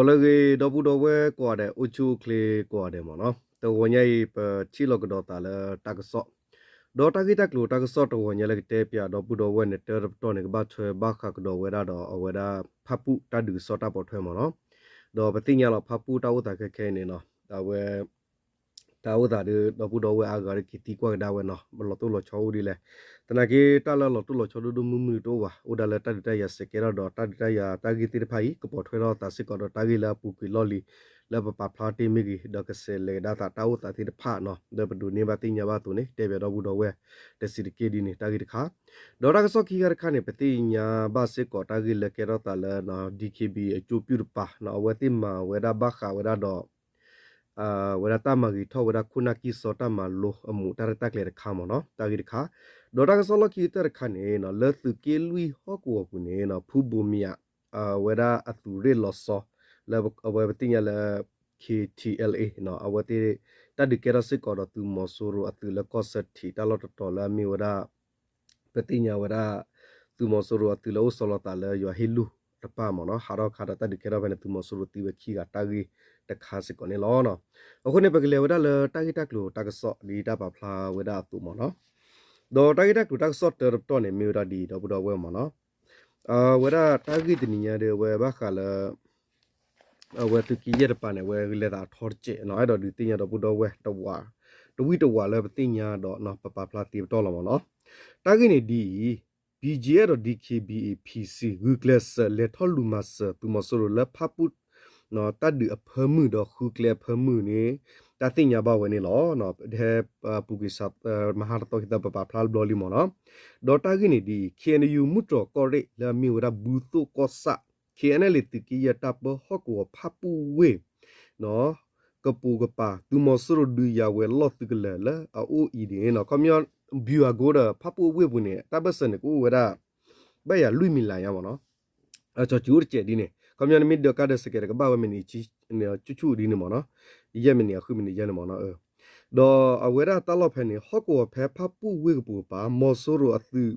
လၢအဂ့ၤ ဒီပုၢ်ဒီဝဲၢ်ကိးဂၤဒဲး အိၣ်ဆူၣ်အိၣ်ချ့ကိးဂၤဒဲးမ့ၢ်နီၤ, တဂီၤညါအံၤ ပထံၣ်လိာ်ကဒီးသးလၢတၢ်ကစီၣ်, ဒီးတၢ်ဂ့ၢ်တၢ်ကျိၤတၢ်ကစီၣ်တဂီၤညါလၢကတဲပၠး ဒီပုၢ်ဒီဝဲၢ်န့ၣ် တၢတပတီၢ်န့ၣ် ကဘၣ်ထွဲဘၣ်ဃးကဒီးဝဲဒၣ်ဒီး အဝဲဒၣ်ဖၣ်ပူၣ်တၢ်ဒုးကစီၣ်တၢ်ပိာ်ထွဲမ့ၢ်နီၤ, ဒီးပသ့ၣ်ညါလီၤ ဖၣ်ပူၣ်တၢ်အိၣ်သးခဲခဲအံၤန့ၣ်နီၤ, အဝဲ တၢ်အိၣ်သးဒီး ဒီပုၢ်ဒီဝဲၢ်အါဂၤဒီးက့ၤသံကွၢ်ကဒါဝဲနီၤ, လီၤတိၢ်လီၤဆီအိၣ်ဒ်လဲၣ်. သနာ်က့ တၢ်လၢလီၤတိၢ်လီၤဆီဒိၣ်ဒိၣ်မုၢ်မုၢ်တအိၣ်ဘၣ်, အိၣ်ဒၣ်လၢတၢ်ဒုးတၢ်ယၤစဲးကဲထီၣ်ဒီး တၢ်ဒုးတၢ်ယၤတၢ်ဂ့ၢ်သ့ၣ်တဖၣ်အံၤ ကပိာ်ထွဲထီၣ်သးစ့ၢ်ကီးဒီးတၢ်ဂ့ၢ်လၢအပူၤကွံာ်လီၢ်လံၤ လၢပပာ်ဖျါတ့ၢ်မ့ၢ်ဂ့ၤ ဒီးကဆဲးလဲၤကဒါသးတၢ်အိၣ်သးသ့ၣ်တဖၣ်နီၤ, လၢပဒိးန့ၢ်ဘၣ်သ့ၣ်ညါဘၣ်အသိးန့ၣ် တဲပၠးဒီပုၢ်ဒီဝဲၢ် တဆံးတက့ၢ်ဒ်န့ၣ် တၢ်ဂ့ၢ်တခါ, ဒီးတၢ်ကစီၣ်ခံခါတခါန့ၣ် ပသ့ၣ်ညါဘၣ်စ့ၢ်ကီးတၢ်ဂ့ၢ်လၢကဲထီၣ်သးလၢ DKBA အကၠိပျုၢ်တပၤနီၤ, အဝဲသ့ၣ်မၤဝဲဒၣ်ဘၣ်ဃးဝဲဒၣ်ဒီး ဝဲဒၣ်တၢ်မၤဂ့ၤထီၣ်ဝဲဒၣ်ခိၣ်နၢ်ကံၢ်စီတၢ်မၤလိအမူးတၢ်ရဲၣ်တၢ်ကျဲၤတခါမ့ၢ်နီၤ, တၢ်ဂ့ၢ်တခါ, ဒီးတၢ်ကစီၣ်လီၢ်ခံကတၢၢ်တခါန့ၣ် လၢသုးက့လွံၢ်ဟီၣ်ကဝီၤပူၤန့ၣ် ဖူဘိးမံယၤ ဝဲဒၣ်အသုးရ့ၣ်လီၤဆီ လၢအဝဲပသ့ၣ်ညါလၢ KTLA အဝဲသ့ၣ် တၢ်ဒုးကဲထီၣ်စ့ၢ်ကီးဒီးသုးမီၤစိရိၤအသုးလၢကီၢ်စၢထံး တၢ်လီၢ်တတီၤလၢအမ့ၢ်ဝဲဒၣ် ပသ့ၣ်ညါဝဲဒၣ် သုးမီၤစိရိၤအသုးလၢအိၣ်ဆီလီၤသးလၢယွၤဟ့ၣ်လူၢ်တပၤမ့ၢ်နီၤ, ဟးထီၣ်ခါဒီးတၢ်ဒုးကဲထီၣ်ဖဲန့ၣ် သုးမီၤစိရိၤသံဝဲခံဂၤတၢ်ဂ့ၢ်တခါစ့ၢ်ကီးန့ၣ်လီၤ. အဃိန့ၣ် ပကလဲၤဝဲဒၣ်လၢတၢ်ဂ့ၢ်တၢ်ကျိၤတၢ်ကစီၣ်ဒ်တၢ်ပာ်ဖျါဝဲဒၣ်အသိးမ့ၢ်နီၤ, ဒီးတၢ်ဂ့ၢ်တၢ်ကျိၤတၢ်ကစီၣ်တၢတပတီၢ်န့ၣ် မ့ၢ်ဝဲဒၣ်ဒ်ဒီပုၢ်ဒီဝဲၢ်မ့ၢ်နီၤ, ဝဲဒၣ်တၢ်ဂ့ၢ်တနံၤညါဒီး အဝဲဘၣ်ဃးလၢ အဝဲသုးက့ယဲၢ်တပၤန့ၣ် အဝဲလဲၤသးအထီတစဲးနီၤ, အဲၣ်ဒိးဒုးသ့ၣ်ညါဒီပုၢ်ဒီဝဲၢ်တဝး, တဝံၣ်တဝးလၢပသ့ၣ်ညါဒီး ပပာ်ဖျါသ့ပတီၢ်လီၤမ့ၢ်နီၤ. တၢ်ဂ့ၢ်န့ၣ်ဒ်အံၤ, BGF ဒီး DKBA PC ဂုာ်ကျဲးစၢးလဲၤထီၣ်လူၤမၤစၢၤသုးမီၤစိရိၤလၢဖၣ်ပူၣ် တၢ်ဒုးအဖၢမုၢ်ဒီးဃုကျဲအဖၢမုၢ်န့ၣ် တၢ်သ့ၣ်ညါဘၣ်ဝဲန့ၣ်လီၤ. ဟဲပူၤကွံာ် မဟါတသီခံသီ ပပာ်ဖျါတဘျီလံမ့ၢ်နီၤ. ဒီးတၢ်ဂ့ၢ်န့ၣ်ဒ်အံၤ, KNU မုၢ်တြီၤကီၢ်ရ့ၣ်လၢအမ့ၢ်ဝဲဒၣ်ဘူးသိၣ်ကီၢ်ဆၣ် KNLA သုးက့ယဲၢ်တၢ်ပၢဟီၣ်ကဝီၤဖၣ်ပူၣ်ဝ့ၢ် ကပိာ်ကပၤ သုးမီၤစိရိၤဒုးယၤဝဲၤလီၢ်သုးကလၢၤလၢအအိၣ်အံၤန့ၣ် ခီပညီ ဗျူဟာကုန်း ဒီးဖၣ်ပူၣ်ဝ့ၢ်ပူၤန့ၣ် တၢ်ဘၢၣ်စၢၤန့ၣ် ကအိၣ်ဝဲဒၣ် ဘၣ်ယၤလွံၢ်မံၤလၤညါမ့ၢ်နီၤ. ကၠီၤစူၤအိၣ်တစဲးဒ်န့ၣ် ခီပညီနမ့ၢ်ဒၢးကါဒၢးစဲးကဲး တကဘၣ်ဝဲမံးနံးဆူၣ်ဆူၣ်ဒ်န့ၣ်မ့ၢ်နီၤ, ယဲၢ်မံးနံး အဃုမံးနံးယဲၢ်န့ၣ်မ့ၢ်နီၤ. ဒီးအဝဲဒၣ်တၢ်လီၢ်ဖဲန့ၣ် ဟီၣ်ကဝီၤဖဲဖၣ်ပူၣ်ဝ့ၢ်ကပိာ်ကပၤ မီၤစိရိၤအသုး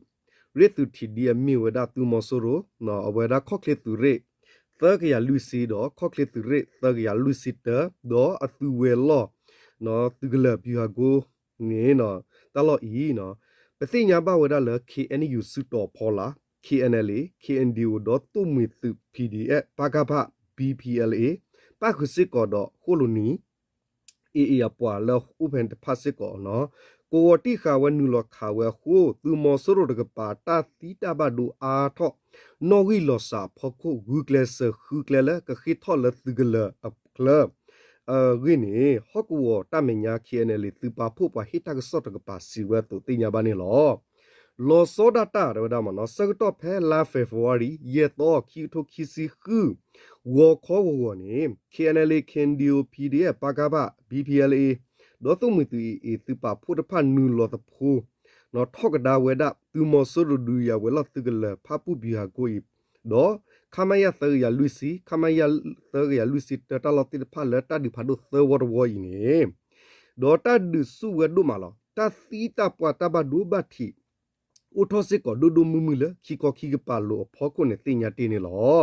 ရ့ၣ်သုးထံးဒ်အမ့ၢ်ဝဲဒၣ်သုးမီၤစိရိၤ အဝဲဒၣ်ခီၣ်ချ့သုးရ့ၣ် သၢကယၤလွံၢ်ဆံ ဒီးခီၣ်ချ့သုးရ့ၣ် သၢကယၤလွံၢ်ဆံတၢ ဒီးအသုးဝဲၤလီၢ် သုးကလၢၤ ဗျူဟာကုန်း န့ၣ် တၢ်လီၢ်အံၤ ပသ့ၣ်ညါဘၣ်ဝဲဒၣ်လၢ KNU စုတီၤဖီလာ် KNLA KNDO ဒီးသိၣ်မှံၤသုး PDF ပကဖ BPLA ပၣ်ဃုာ်စ့ၢ်ကီးဒီးဃိၣ်လိၤနံၤ AA အပှၤလၢအိၣ်ဖဲန့ၣ်တဖၣ်စ့ၢ်ကီးနီၤ ကဝီၤတံၢ်ဃာ်ဝဲနုာ်လီၤခးဝဲအဃိ သုးမီၤစိရိၤတကပၤ တၢ်သံတၢ်ဘၣ်ဒိအါထီၣ် နီၣ်ဂံၢ်လီၤစှၤအဖီခိၣ် ဂုာ်ကျဲးစၢးဃုကျဲလၢကဃ့ထီၣ်လၢသုးကလၢၤအချၢ အဂ့ၢ်န့ၣ် ဟီၣ်ကဝီၤတၢ်မဲာ်ညါ KNLA သုးပာ်ဖှိၣ်ပှၤဟ့ၣ်တၢ်ကစီၣ်တကပၤစံးဝဲအသိးသ့ၣ်ညါဘၣ်န့ၣ်လီၤ. လီၤဆီဒၣ်တၢ်တဲဝဲဒၣ်မ့ၢ်နီၤ ဆၢကတီၢ်ဖဲလါ February ယဲၢ်သီ ခံကထိခံဆံဃု ဂီၤခီဂီၤဂီၤန့ၣ် KNLA KNDO PDF ပကဖ BPLA ဒီးသိၣ်မှံၤသုး AA သုးပာ်ဖှိၣ်တဖၣ်နုာ်လီၤသဖိ ထီၣ်ကဒါဝဲဒၣ် သုးမီၤစိရိၤဒုးယၤဝဲၤလီၢ်သုးကလၢၤ ဖၣ်ပူၣ်ဗျူဟာကုန်းအံၤ ဒီး ခမရ သၢကယၤလွံၢ်ဆံ ခမရ သၢကယၤလွံၢ်ဆံတၢ တၢ်လီၢ်သ့ၣ်တဖၣ်လၢတၢ်ဒုးဖးဒိၣ်သၢဝီတဝီအံၤန့ၣ် ဒီးတၢ်ဒုးဆူၣ်ဝဲဒိၣ်မးလီၤ. တၢ်သံတၢ်ပှၢ်တၢ်ဘၣ်ဒိဘၣ်ထံး အိၣ်ထီၣ်စ့ၢ်ကီးဒိၣ်ဒိၣ်မုၢ်မုၢ်လၢ ခံခီခံကပၤလိၤအဖီခိၣ်န့ၣ်သ့ၣ်ညါတ့ၢ်န့ၣ်လီၤ.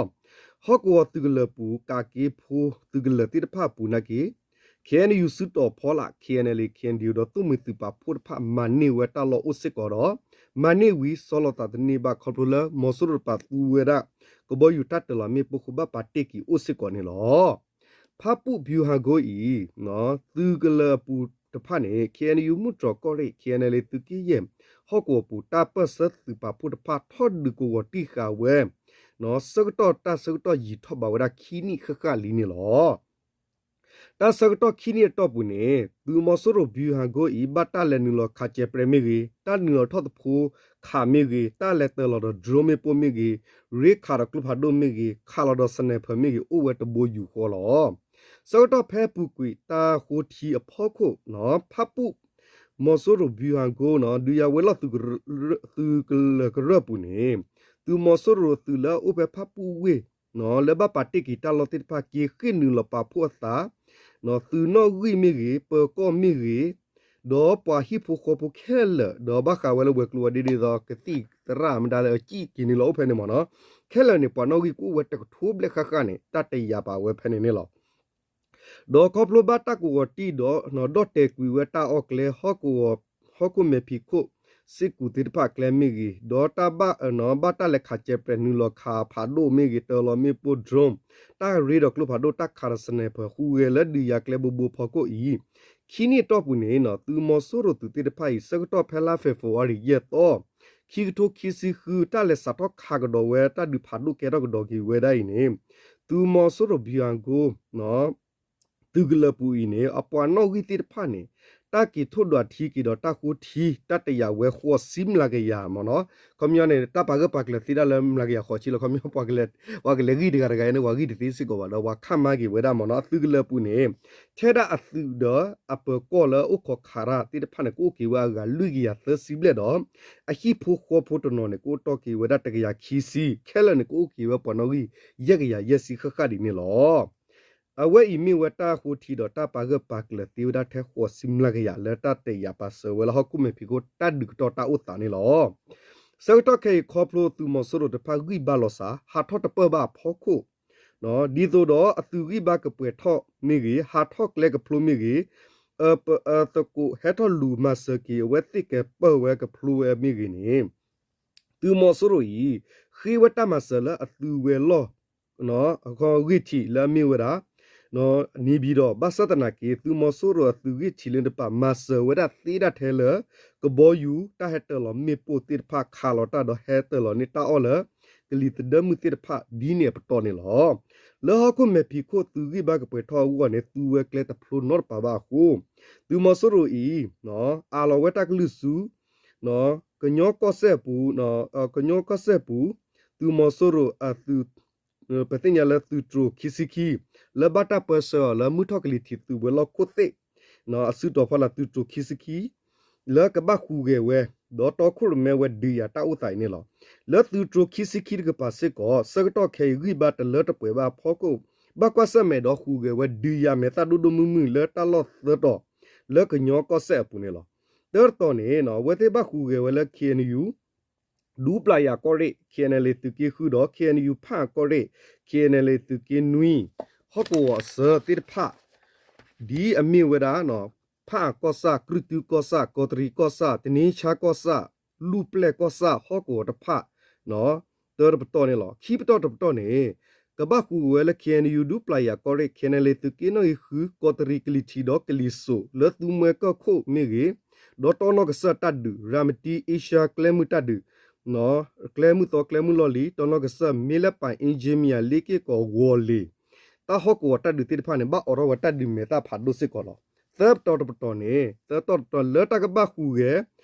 ဟီၣ်ကဝီၤသုးကလၢၤပူၤ ကးက့ဖိသုးကလၢၤသ့ၣ်တဖၣ်အပူၤနာ်က့ KNU စုတီၤဖီလာ် KNLA KNDO ဒီးသိၣ်မှံၤသုးပာ်ဖှိၣ်တဖၣ်မၤန့ၢ်ဝဲတၢ်လီၢ်အိၣ်စ့ၢ်ကီးဒီး မၤန့ၢ်ဝံၤဆီလီၤသးတန့ၢ်ဘၣ်ခီဖျိလၢ မီၤစိရိၤတပၤသူဝဲဒၣ် ကဘီယူၤတၢ်တၢၤလီၤမ့ၣ်ပိၢ်ဃိဘၣ်ပာ်တ့ၢ်က့ၤအိၣ်စ့ၢ်ကီးန့ၣ်လီၤ. ဖၣ်ပူၣ်ဗျူဟာကုန်းအံၤ သုးကလၢၤအပူၤတဖၣ်န့ၣ် KNU မုၢ်တြီၤကီၢ်ရ့ၣ် KNLA သုးက့ယဲၢ် ဟီၣ်ကဝီၤပူၤ တၢ်ပၢၢ်ဆၢသုးပာ်ဖှိၣ်တဖၣ်ထီၣ်ဒုးကဝီၤတံၢ်ဃာ်ဝဲ ဆၢကတီၢ်တၢ်ဆၢကတီၢ်ယံာ်ထီၣ်ဘၣ်ဝဲဒၣ်ခံနံၣ်ဃၣ်ဃၣ်လံန့ၣ်လီၤ. တၢ်ဆၢကတီၢ်ခံနံၣ်အတီၢ်ပူၤန့ၣ် သုးမီၤစိရိၤ ဗျူဟာကုန်း အံၤ ဘၣ်တၢ်လဲၤနုာ်လီၤခးစဲးပြဲးမ့ၢ်ဂ့ၤ, တၢ်နုာ်လီၤထီၣ်သဖိခးမ့ၢ်ဂ့ၤ, တၢ်လဲၤတၢၤလီၤဒီး drone မ့ၣ်ပိၢ်မ့ၢ်ဂ့ၤ, ရ့ခးဒီးကျိဖးဒိၣ်မ့ၢ်ဂ့ၤ, ခးလီၤဒီး sniper မ့ၢ်ဂ့ၤ အိၣ်ဝဲတဘိယူၢ်ဃီလီၤ. ဆၢကတီၢ်ဖဲပူၤကွံာ်တၢ်ဃိထံအဖီခိၣ် ဖၣ်ပူၣ် မီၤစိရိၤ ဗျူဟာကုန်း နီၤ ဒုးယၤဝဲၤလီၢ် သုးကလၢၤကရၢၢ်ပူၤန့ၣ် သုးမီၤစိရိၤသုးလၢအအိၣ်ဖဲဖၣ်ပူၣ်ဝ့ၢ် နီၤ လၢဘၣ်ပာ်တ့ၢ်က့ၤတၢ်လီၢ်သ့ၣ်တဖၣ် က့ၤဃ့ၢ်နုာ်လီၤပာ်ဖှိၣ်အသး နီၤ သုးနီၣ်ဂံၢ်မ့ၢ်ဂ့ၤ, ပၢၤကီၢ်မ့ၢ်ဂ့ၤ, ဒီးပှၤဟံၣ်ဖိဃီဖိခဲလၢာ် ဒီးဘၣ်ဃးဝဲလၢဝဲၤကျိၤဝဲၤဒ့ဒ်သိး ကသံၣ် သရၣ်မတၤလၢအစံၣ်က့ၤန့ၣ်လီၤ အိၣ်ဖဲန့ၣ်မ့ၢ်နီၤ. ခဲလၢာ်န့ၣ် ပှၤနီၣ်ဂံၢ်ကအိၣ်ဝဲတကထိဘျဲၣ်ဃၣ်ဃၣ်န့ၣ် တၢ်တယာ်ပာ်ဝဲဖဲန့ၣ်န့ၣ်လီၤ. ဒီးခီဖျိဘၣ်တၢ်ကဝီၤတံၢ်ဒီး ဒီၣ်တဲာ်ကွံာ်ဝဲတၢ်အီၣ်ကျဲ ဟီၣ်ခိၣ်မဲာ်ဖံးခိၣ် စ့ၢ်ကီးသ့ၣ်တဖၣ်ကျဲမ့ၢ်ဂ့ၤ, ဒီးတၢ်ဘၣ် ဘၣ်တၢ်လဲၤခးကဲးပြဲးနုာ်လီၤခးဖးဒိၣ်မ့ၢ်ဂ့ၤ, တၢလီၤမ့ၣ်ပိၢ် drone, တၢ်ရ့ဒီးကျိဖးဒိၣ် တၢ်ခးဒီး sniper ဟူးဂဲၤလၢဒုးယၤကျဲဘိဘိဖီခိၣ်အံၤ, ခံနံၣ်အတီၢ်ပူၤန့ၣ် သုးမီၤစိရိၤသုးသ့ၣ်တဖၣ်အံၤ ဆၢကတီၢ်ဖဲလါ February ယဲၢ်သီ ခံကထိခံဆံဃု တၢ်လဲၤစးထီၣ်ခးကဒီးဝဲ တၢ်ဒုးဖးဒိၣ်ကဲထီၣ်ကဒီးက့ၤဝဲဒၣ်အံၤန့ၣ်, သုးမီၤစိရိၤ ဗျူဟာကုန်း သုးကလၢၤပူၤအံၤန့ၣ် အပှၤနီၣ်ဂံၢ်သ့ၣ်တဖၣ်န့ၣ် တၢ်က့ၤထိၣ်ဒွးထံက့ၤဒီးတၢ်ဃိထံ တၢ်တယာ်ဝဲဃိးဆံမျးကယၤမ့ၢ်နီၤ. ခီပညီန့ၣ် တၢ်ပာ်ဂၢၢ်ပာ်ကျၢၤသ့ဒၣ်လၢမျးကယၤဃိးဆံလီၤ. ခီပညီ ပှၤကလဲၤဂံၢ်တဂၤတဂၤအံၤန့ၣ် ပှၤဂံၢ်တသ့စ့ၢ်ကီးဘၣ်ဒီး ပှၤခးမၤက့ၤဝဲဒၣ်မ့ၢ်နီၤ. အသုးကလၢၤပူၤန့ၣ် ထဲဒၣ်အသုးဒီးအပၢၤကီၢ်လၢအအိၣ်ခိးခးတၢ်သ့ၣ်တဖၣ်န့ၣ် ကအိၣ်က့ၤဝဲအဂၤလွံၢ်ကယၤသၢဆံဘျဲၣ်ဒီး အဟံၣ်ဖိဃီဖိတနီၤန့ၣ် ကအိၣ်တီၢ်က့ၤဝဲဒၣ်တကယၤခံဆံ, ခဲလၢာ်န့ၣ် ကအိၣ်က့ၤဝဲပှၤနီၣ်ဂံၢ် ယဲၢ်ကယၤယဲၢ်ဆံဃၣ်ဃၣ်ဒ်န့ၣ်လီၤ. အဝဲအံၤမ့ၢ်ဝဲတၢ်ဃိထံဒီးတၢ်ပာ်ဂၢၢ်ပာ်ကျၢၤသ့ဝဲဒၣ်ထဲဃိးဆံမျးကယၤ လၢတၢ်တယာ်ပာ်စၢၤဝဲလၢဟီၣ်ခိၣ်မဲာ်ဖံးခိၣ်တၢ်ဒုးကတီၢ်တၢ်အိၣ်သးန့ၣ်လီၤ. ဆၢကတီၢ်ခဲအံၤခီဖျိသုးမီၤစိရိၤတဖၣ်ဂံၢ်ဘါလီၤစၢ် ဟးထီၣ်တပၢၢ်ဘၣ်အဖီခိၣ် ဒ်သိးဒီးအသုးဂံၢ်ဘါကပှဲၤထီၣ်မ့ၢ်ဂ့ၤ, ဟးထီၣ်ကျဲကဖျိမ့ၢ်ဂ့ၤ, သကိးဟဲထီၣ်လူၤမၤစၢၤက့ၤ အဝဲသ့ၣ်ကပၢၢ်ဝဲကဖျိဝဲမ့ၢ်ဂ့ၤန့ၣ်, သုးမီၤစိရိၤအံၤ ဃ့ဝဲတၢ်မၤစၢၤလၢအသုးဝဲၤလီၢ် ဂ့ၢ်ထံးလၢအမ့ၢ်ဝဲဒၣ် န့ၣ်ပၠံၤဒီး ဘၣ်ဆၣ်သနာ်က့ သုးမီၤစိရိၤအသုးဂ့ၢ်ထံးလၢတပၤ မၤစၢၤဝဲဒၣ်သ့ဒၣ်ထဲလၢ ကဘီယူၤ တၢ်ဟဲတၢၤလီၤမ့ၣ်ပိၢ်သ့ၣ်တဖၣ် ခးလီၤတၢ်ဒီးဟဲတၢၤလီၤန့ၢ်တၢ်အီၣ်လၢ ကလံၤသဒၢမုၢ်သ့ၣ်တဖၣ် ဒ်န့ၣ်အပတီၢ်န့ၣ်လီၤ. လၢဟီၣ်ခိၣ်မဲာ်ဖံးခိၣ်သုးဂံၢ်ဘါကပှဲၤထီၣ်အဂီၢ်န့ၣ် သူဝဲကျဲတဖျိနီတပၤဘၣ်အဃိ သုးမီၤစိရိၤအံၤ အးလီၤဝဲတၢ်ကလုၢ်ဆူ ကညီကီၢ်စဲၣ်အပူၤ, ကညီကီၢ်စဲၣ်ပူၤ သုးမီၤစိရိၤအသုး ပသ့ၣ်ညါလၢသုးတြိၤခံဆံခံ လၢဘၣ်တၢ်ပၢဆှၢအီၤလၢမုၢ်ထီၣ်ကလံၤထံးသုးဝဲၤလီၢ်ခိၣ်သ့ၣ် အစုတီၤဖီလာ်သုးတြိၤခံဆံခံ လၢကဘၣ်ဟူးဂဲၤဝဲ ဒီးတီခိၣ်ရိၣ်မဲဝဲဒုးယၤတၢ်အိၣ်သးအံၤန့ၣ်လီၤ. လၢသုးတြိၤခံဆံခံတကပၤစ့ၢ်ကီး ဆၢကတီၢ်ခဲအံၤဂံၢ်ဘါတလၢတပှဲၤဘၣ်အဖီခိၣ် ဘၣ်ကွၢ်ဆၢၣ်မဲာ်ဒီးဟူးဂဲၤဝဲဒုးယၤမဲာ်သၣ်ဒိၣ်ဒိၣ်မုၢ်မုၢ်လၢတၢ်လီၢ်သၢတီၤ လၢကညီကီၢ်စဲၣ်အပူၤန့ၣ်လီၤ. တၢတတီၤန့ၣ် အဝဲသ့ၣ်ဘၣ်ဟူးဂဲၤဝဲလၢ K N U ဒူပျၢ်ယၤကီၢ်ရ့ၣ် K N L A သုးက့ဃုဒီး K N U ဖၣ်အၣ်ကီၢ်ရ့ၣ် K N L A သုးက့နွံ ဟီၣ်ကဝီၤအစၢၤသ့ၣ်တဖၣ် ဒ်အမ့ၢ်ဝဲဒၣ် ဖၣ်အၣ်ကီၢ်ဆၣ်, ကြုၢ်တုကီၢ်ဆၣ်, ကီးတရံးကီၢ်ဆၣ်, တနံဆါကီၢ်ဆၣ်, လူၢ်ပျဲၢ်ကီၢ်ဆၣ် ဟီၣ်ကဝီၤတဖၣ် တၢတပတီၢ်န့ၣ်လီၤ. ခံပတီၢ်တပတီၢ်န့ၣ် ကဘၣ်ဟူးဂဲၤဝဲလၢ K N U ဒူပျၢ်ယၤကီၢ်ရ့ၣ် K N L A သုးက့နီၣ်ဂံၢ်ဃု ကီးတရံးကလံၤထံးဒီးကလံၤစိး လၢသူမွဲကီၢ်ခိၣ်မ့ၢ်ဂ့ၤ, ဒီးတီနီၢ်ကစၢၢ်တၢ်ဒုး ရၤမတံ အ့ရှါ ကျဲမုၢ်တၢ်ဒုး ကျဲမုၢ်သီကျဲမုၢ်လီၢ်လံၤ တီနီၢ်ကစၢၢ် မ့ၢ်လၢပၣ်အ့ကၠ့မံယၤ လ့က့ၢ်ကီး ဂီၤလ့ၤ တၢ်ဟီၣ်ကဝီၤတၢ်ဒုးသ့ၣ်တဖၣ်န့ၣ် ဘၣ်အိးထီၣ်ဝဲတၢ်ဒုးမဲာ်သၣ်ဖးဒိၣ်စ့ၢ်ကီးလီၤ. သၢပတီၢ်တပတီၢ်န့ၣ် သၢပတီၢ်တပတီၢ်လၢတၢ်ကဘၣ်ဟူးဂဲၤ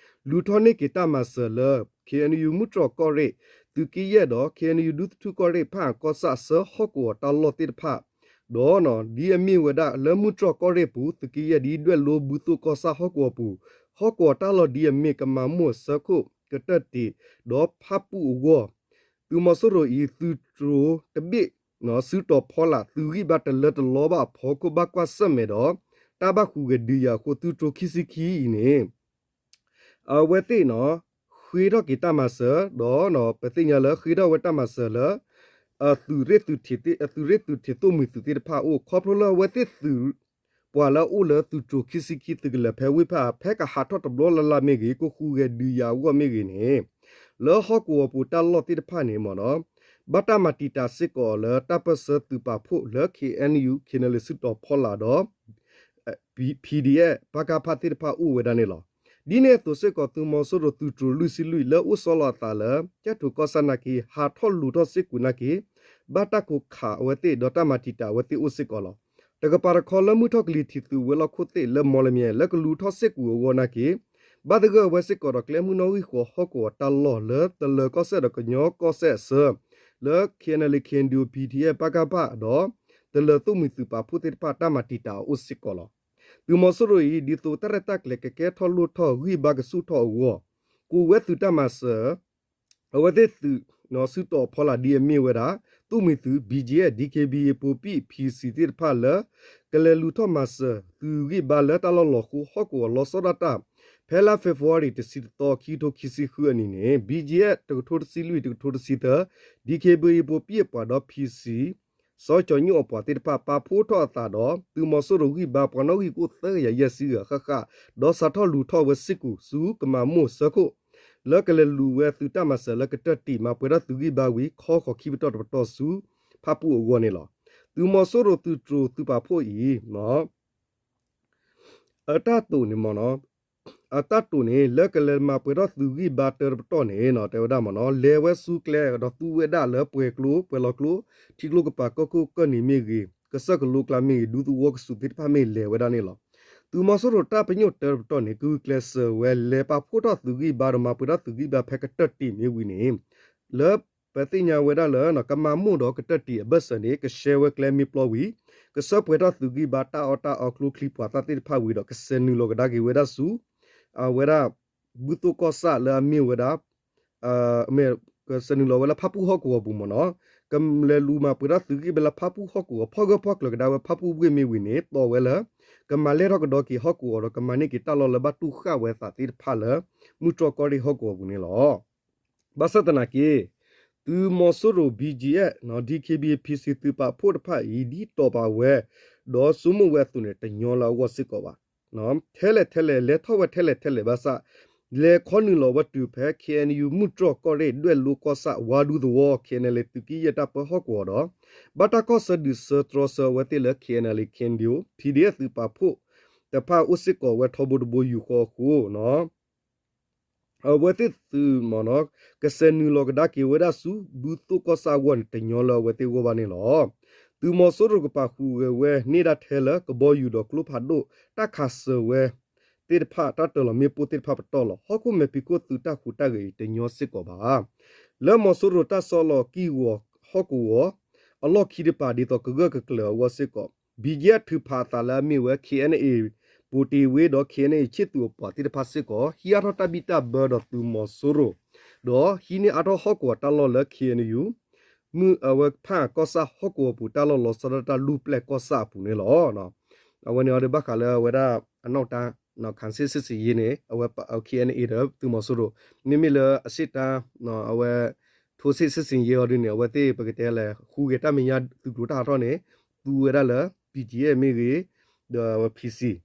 လူၤထီၣ်န့ၢ်က့ၤတၢ်မၤစၢၤလၢ K N U မုၢ်တြီၢ်ကီၢ်ရ့ၣ် သုးက့ယဲၢ်ဒီး K N U ဒူသထူၣ်ကီၢ်ရ့ၣ် ဖၣ်အၣ်ကီၢ်ဆၣ် အဆၢဟီၣ်ကဝီၤတၢ်လီၢ်သ့ၣ်တဖၣ် ဒီး ဒ်အမ့ၢ်ဝဲဒၣ်လၢမုၢ်တြီၢ်ကီၢ်ရ့ၣ်ပူၤ သုးက့ယဲၢ်ဒ်ဒွဲၣ်လိဘုသိၣ်ကီၢ်ဆၣ်ဟီၣ်ကဝီၤပူၤ ဟီၣ်ကဝီၤတၢ်လီၢ်ဒ်အမ့ၢ်ကမၤမိၢ်အဆၢခိၣ် ကတၢၢ်တံး ဒီးဖၣ်ပူၣ်အဂီၢ် သုးမီၤစိရိၤအံၤ သုးတြိၤတဘ့ၣ် စုတီၤဖီလာ် သုးဂံၢ်ဘါတလၢတလီဘၣ်အဖီခိၣ် ဘၣ်ကွၢ်ဆၢၣ်မဲာ်ဒီး တၢ်ဘၣ်ဟူးဂဲၤဒုးယၤအဃိ သုးတြိၤခံဆံခံအံၤန့ၣ် အဝဲသ့ၣ် ဃ့ထီၣ်က့ၤတၢ်မၤစၢၤ ဒီးပသ့ၣ်ညါလၢဃ့ထီၣ်ဝဲတၢ်မၤစၢၤလၢ သုးရ့ၣ်သုးထံး သုးရ့ၣ်သုးထံးသိၣ်မှံၤသုးသ့ၣ်တဖၣ်အအိၣ် ခီဖျိလၢအဝဲသ့ၣ်သုး ပှၤလၢအအိၣ်လၢသုးတြိၤခံဆံခံသုးကလၢၤဖဲဝ့ၢ်ဖၣ်အါ ဖဲကဟးထီၣ်တဘျီလၢ်လၢ်မ့ၢ်ဂ့ၤ ကဟူးဂဲၤဒုးယၤအဂီၢ်မ့ၢ်ဂ့ၤန့ၣ် လၢဟီၣ်ကဝီၤပူၤတၢ်လီၢ်သ့ၣ်တဖၣ်န့ၣ်မ့ၢ်နီၤ ဘၣ်တၢ်မၤတံာ်တာ်စ့ၢ်ကီးအီၤလၢတၢ်ပၢၢ်ဆၢသုးပာ်ဖှိၣ်လၢ K N U K N L A စုတီၤဖီလာ်ဒီး P D F ပကဖ သ့ၣ်တဖၣ်အိၣ်ဝဲဒၣ်န့ၣ်လီၤ. ဒ်န့ၣ်အသိးစ့ၢ်ကီး သုးမီၤစိရိၤသုးတြိၤလွံၢ်ဆံလွံၢ် လၢအိၣ်ဆီလီၤအသးလၢ ကၠဲၣ်ထိးကီၢ်ဆၣ်နာ်က့ ဟးထီၣ်လူၤထီၣ်စ့ၢ်ကီးနာ်က့ ဘၣ်တၢ်ကိးခးအဝဲသ့ၣ် ဒီးတၢ်မၤတံာ်တာ်အဝဲသ့ၣ်အိၣ်စ့ၢ်ကီးလီၤ. တကပၤတခီလၢမုၢ်ထီၣ်ကလံၤထံးသုးဝဲၤလီၢ်ခိၣ်သ့ၣ်လၢမီၣ်လမၠဲၣ် လၢကလူၤထီၣ်စ့ၢ်ကီးအဂီၢ်နာ်က့ ဘၣ်သဂၢၢ်ဝဲစ့ၢ်ကီးဒီးကျဲမုၢ်နီၣ်ဂံၢ်ဃိးဟီၣ်ကဝီၤတၢ်လီၢ်လၢတလၢၤကီၢ်စဲၣ်ဒီးကညီကီၢ်စဲၣ်အဆၢ လၢ K N L A K N D O P D F ပကဖ ဒီး တလၢၤသိၣ်မှံၤသုးပာ်ဖှိၣ်သ့ၣ်တဖၣ်တၢ်မၤတံာ်တာ်အအိၣ်စ့ၢ်ကီးလီၤ. သုးမီၤစိရိၤအံၤ ဒ်သိးတၢ်ရဲၣ်တၢ်ကျဲၤကကဲထီၣ်လိၣ်ထီၣ် ဂံၢ်ဘါကဆူၣ်ထီၣ်အဂီၢ် ကိးဝဲသုးတၢ်မၤစၢၤ အဝဲသ့ၣ်သုး စုတီၤဖီလာ်ဒ်အမ့ၢ်ဝဲဒၣ် သုးမုၢ်သံၣ် ဘီကၠ့အၣ်, ဒံခ့ဘံအပူၤပံၣ် ဖံစံၣ်သ့ၣ်တဖၣ်လၢ ကလဲၤလူၤထီၣ်မၤစၢၤသုးဂံၢ်ဘါလၢတၢ်လီၢ်လီၤဃိဟီၣ်ကဝီၤလီၤဆီဒၣ်တၢ် ဖဲလါဖ့ၤဘြူၤအါရံၤ တဆံတသီ ခံကထိခံဆံဃုအနံၤန့ၣ် ဘီကၠ့အၣ် တကထိတဆံလွံၢ် တကထိတဆံသၢ, ဒံခ့ဘံအပူၤပံၣ်အပှၤဒီး ဖံစံၣ် စီၤကၠီၤညိၣ်အပှၤသ့ၣ်တဖၣ် ပာ်ဖှိၣ်ထီၣ်အသးဒီး သုးမီၤစိရိၤဂံၢ်ဘါ ပှၤနီၣ်ဂံၢ်ကအိၣ်သၢကယၤယဲၢ်ဆံဂၤဃၣ်ဃၣ်, ဒီးစးထီၣ်လူၤထီၣ်ဝဲစ့ၢ်ကီးဆူ ကမၤမိၢ်ဆၢခိၣ် လၢကလဲၤလူၤဝဲသုးတၢ်မၤစၢၤလၢကတၢၢ်တံာ်မၤပှဲၤထီၣ်သုးဂံၢ်ဘါဝံၤ ခီဃီၤခံပတီၢ်တပတီၢ်ဆူ ဖၣ်ပူၣ်အဂီၢ်န့ၣ်လီၤ. သုးမီၤစိရိၤသုးတြိၤသုးပာ်ဖှိၣ်အံၤ အတၢ်တိာ်န့ၣ်မ့ၢ်နီၤ, အတၢ်တိာ်န့ၣ် လၢကလဲၤမၤပှဲၤထီၣ်သုးဂံၢ်ဘါတၢတပတီၢ်န့ၣ် တဲဝဲဒၣ်မ့ၢ်နီၤ, လဲၤဝဲဆူကျဲဒီးသူဝဲဒၣ်လၢပှဲၤကျိ ပှဲၤလီၤကျိ, ထံကျိကပၤ ကီၢ်ခိၣ်ကၢၢ်နံၤမ့ၢ်ဂ့ၤ, ကစၢၢ်ကလိကျါမ့ၢ်ဂ့ၤ, ဒူသဝီကဆူးသ့ၣ်တဖၣ်မ့ၢ်လဲၤဝဲဒၣ်န့ၣ်လီၤ. သုးမီၤစိရိၤတၢ်ပညိၣ်တၢတပတီၢ်န့ၣ် ကဂုာ်ကျဲးစၢးဝဲ လဲၤပာ်ဖှိၣ်ထီၣ်သုးဂံၢ်ဘါဒီးမၤပှဲၤထီၣ်သုးဂံၢ်ဘါဖဲကတၢၢ်တံာ်မ့ၢ်ဝံၤန့ၣ် လၢပသ့ၣ်ညါဝဲဒၣ်လၢ ကမၤမိၢ်ဒီးကတၢၢ်တံာ်အဘၢၣ်စၢၤန့ၣ် ကရှဲဝဲကျဲမ့ၢ်ပျီဝံၤ ကဆှၢပှဲၤထီၣ်သုးဂံၢ်ဘါတၢ်အီၣ်တၢ်အီကျိချံပှၤသၣ်သ့ၣ်တဖၣ်ဝံၤဒီး ကဆဲးနုာ်လီၤကဒါက့ၤဝဲဒၣ်ဆူ အဝဲဒၣ် ဘူၣ်သိၣ်ကီၢ်ဆၣ်လၢအမ့ၢ်ဝဲဒၣ် မ့ၢ်ကဆဲးနုာ်လီၤဝဲလၢဖၣ်ပူၣ်ဟီၣ်ကဝီၤပူၤမ့ၢ်နီၤ, ကလဲၤလူၤမၤပှဲၤထီၣ်သုးဂံၢ်ဘါလၢဖၣ်ပူၣ်ဟီၣ်ကဝီၤ ဖီၣ်ဂၢၢ်ဖီၣ်ကျၢၤကဒါဝဲဖၣ်ပူၣ်ဝ့ၢ်မ့ၢ်ဝံၤန့ၣ် တီၢ်ဝဲလၢ ကမၤလဲၢ်ထီၣ်ကဒီးက့ၤဟီၣ်ကဝီၤဒီး ကမၤန့ၢ်က့ၤတၢ်လီၢ်လၢဘၣ်တူၢ်ဃာ်ဝဲသးသ့ၣ်တဖၣ်လၢ မုၢ်တြီၢ်ကီၢ်ရ့ၣ်ဟီၣ်ကဝီၤပူၤန့ၣ်လီၤ. ဘၣ်ဆၣ်သနာ်က့ သုးမီၤစိရိၤ ဘီကၠ့ ဒံခ့ဘံ ဖံစံၣ်သုးပာ်ဖှိၣ်တဖၣ်အံၤ ဒ်တီၢ်ပာ်ဝဲ ဒီးဆိကမိၣ်ဝဲအသိးန့ၣ် တညီလၢအဂီၢ်စ့ၢ်ကီးဘၣ်. ထဲလဲၣ်ထဲလဲၣ် လဲၤထီၣ်ဝဲထဲလဲၣ်ထဲလဲၣ်ဘၣ်ဆၣ် လဲၤခီနုာ်လီၤဝဲတုၤဖဲ ခ့ၣ်အဲၣ်ယူၣ် မုၢ်တြီၢ်ကီၢ်ရ့ၣ် ဒွဲၣ်လိၤကီၢ်ဆၣ် ဝါဒူသဝီ ခ့ၣ်အဲၣ်ယူၣ် သုးက့ယဲၢ်တၢ်ပၢဟီၣ်ကဝီၤဒီး ဘၣ်တၢ်ကီၢ်ဆၢဒုးဆၢတြီဆၢအဝဲသ့ၣ်လၢ ခ့ၣ်အဲၣ်ယူၣ် ခ့ၣ်အဲၣ်ယူၣ် PDF သုးပာ်ဖှိၣ်တဖၣ်အိၣ်စ့ၢ်ကီးဝဲထီဘိတဘိယူၢ်ဃီအဃိ အဝဲသ့ၣ်သုးမ့ၢ်နီၤ ကဆဲးနုာ်လီၤကဒါက့ၤဝဲဒၣ်ဆူ ဘူၣ်သိၣ်ကီၢ်ဆၣ်အဂီၢ်န့ၣ် တညီလၢအဝဲသ့ၣ်အဂီၢ်ဘၣ်န့ၣ်လီၤ. သုးမီၤစိရိၤကပာ်ဃုာ်ဂဲၤဝဲန့ၢ်ဒၣ်ထဲလၢ ကဘီယူၤဒီးကျိဖးဒိၣ် တၢ်ခးစၢၤဝဲသ့ၣ်တဖၣ် တၢ်တၢၢ်လီၤမ့ၣ်ပိၢ်သ့ၣ်တဖၣ်ပတီၢ်လီၤ. ဟီၣ်ခိၣ်မဲာ်ဖံးခိၣ်သုးတၢ်ဟူးတၢ်ဂဲၤအံၤ တညီစ့ၢ်ကီးဘၣ်. လၢမီၤစိရိၤတၢ်ဆီလီၤကံၢ်ဂီၤဟီၣ်ကဝီၤ အလီၢ်ခံတပၤ ဒ်သိးကဂၢၢ်ကကျၢၤအဂီၢ်စ့ၢ်ကီး ဘံကၠ့ ထုးဖးအသးလၢအမ့ၢ်ဝဲ ခ့ၣ်အဲၣ်ယူၣ် ပူၤတ့ၢ်ဝ့ဒီး ခ့ၣ်အဲၣ်ယူၣ် ဆ့ၣ်သူးအပှၤသ့ၣ်တဖၣ်စ့ၢ်ကီး ဟံးအါထီၣ်တၢ်ဘံၣ်တၢ်ဘၢဒီးသုးမီၤစိရိၤ ဒီးဟံးန့ၢ်အါထီၣ်ဟီၣ်ကဝီၤတၢ်လီၢ်လၢ ခ့ၣ်အဲၣ်ယူၣ် မုၢ်အဝဲဖၣ်ကီၢ်ဆၣ်ဟီၣ်ကဝီၤပူၤ တၢ်လီၢ်လီၤဆီဒၣ်တၢ်လူၢ်ပျဲၢ်ကီၢ်ဆၣ်အပူၤန့ၣ်လီၤ. အဝဲန့ၣ်အီၤဒီးဘၣ်ဃးလၢအဝဲဒၣ်အနီၣ်တၢ် ခၣ်စ့ၣ် စစ်ဆင်ရေး န့ၣ် အဝဲ ခ့ၣ်အဲၣ်ယူၣ် ဒီးသုးမီၤစိရိၤ မ့မ့ၢ်လၢအဆ့ၣ်တၢ် အဝဲ ထိုးစစ်ဆင်ရေး အီၤဒ်န့ၣ် အဝဲသ့ၣ်ပကတဲလဲၣ် ဟူးဂဲၤတၢ်မဲာ်ညါသုးကျိၤတၢ်ဟးထီၣ်န့ၣ် သူဝဲဒၣ်လၢ ဘံကၠ့ မ့ၢ်ဂ့ၤ ဒီးအဝဲ ဖံစံၣ်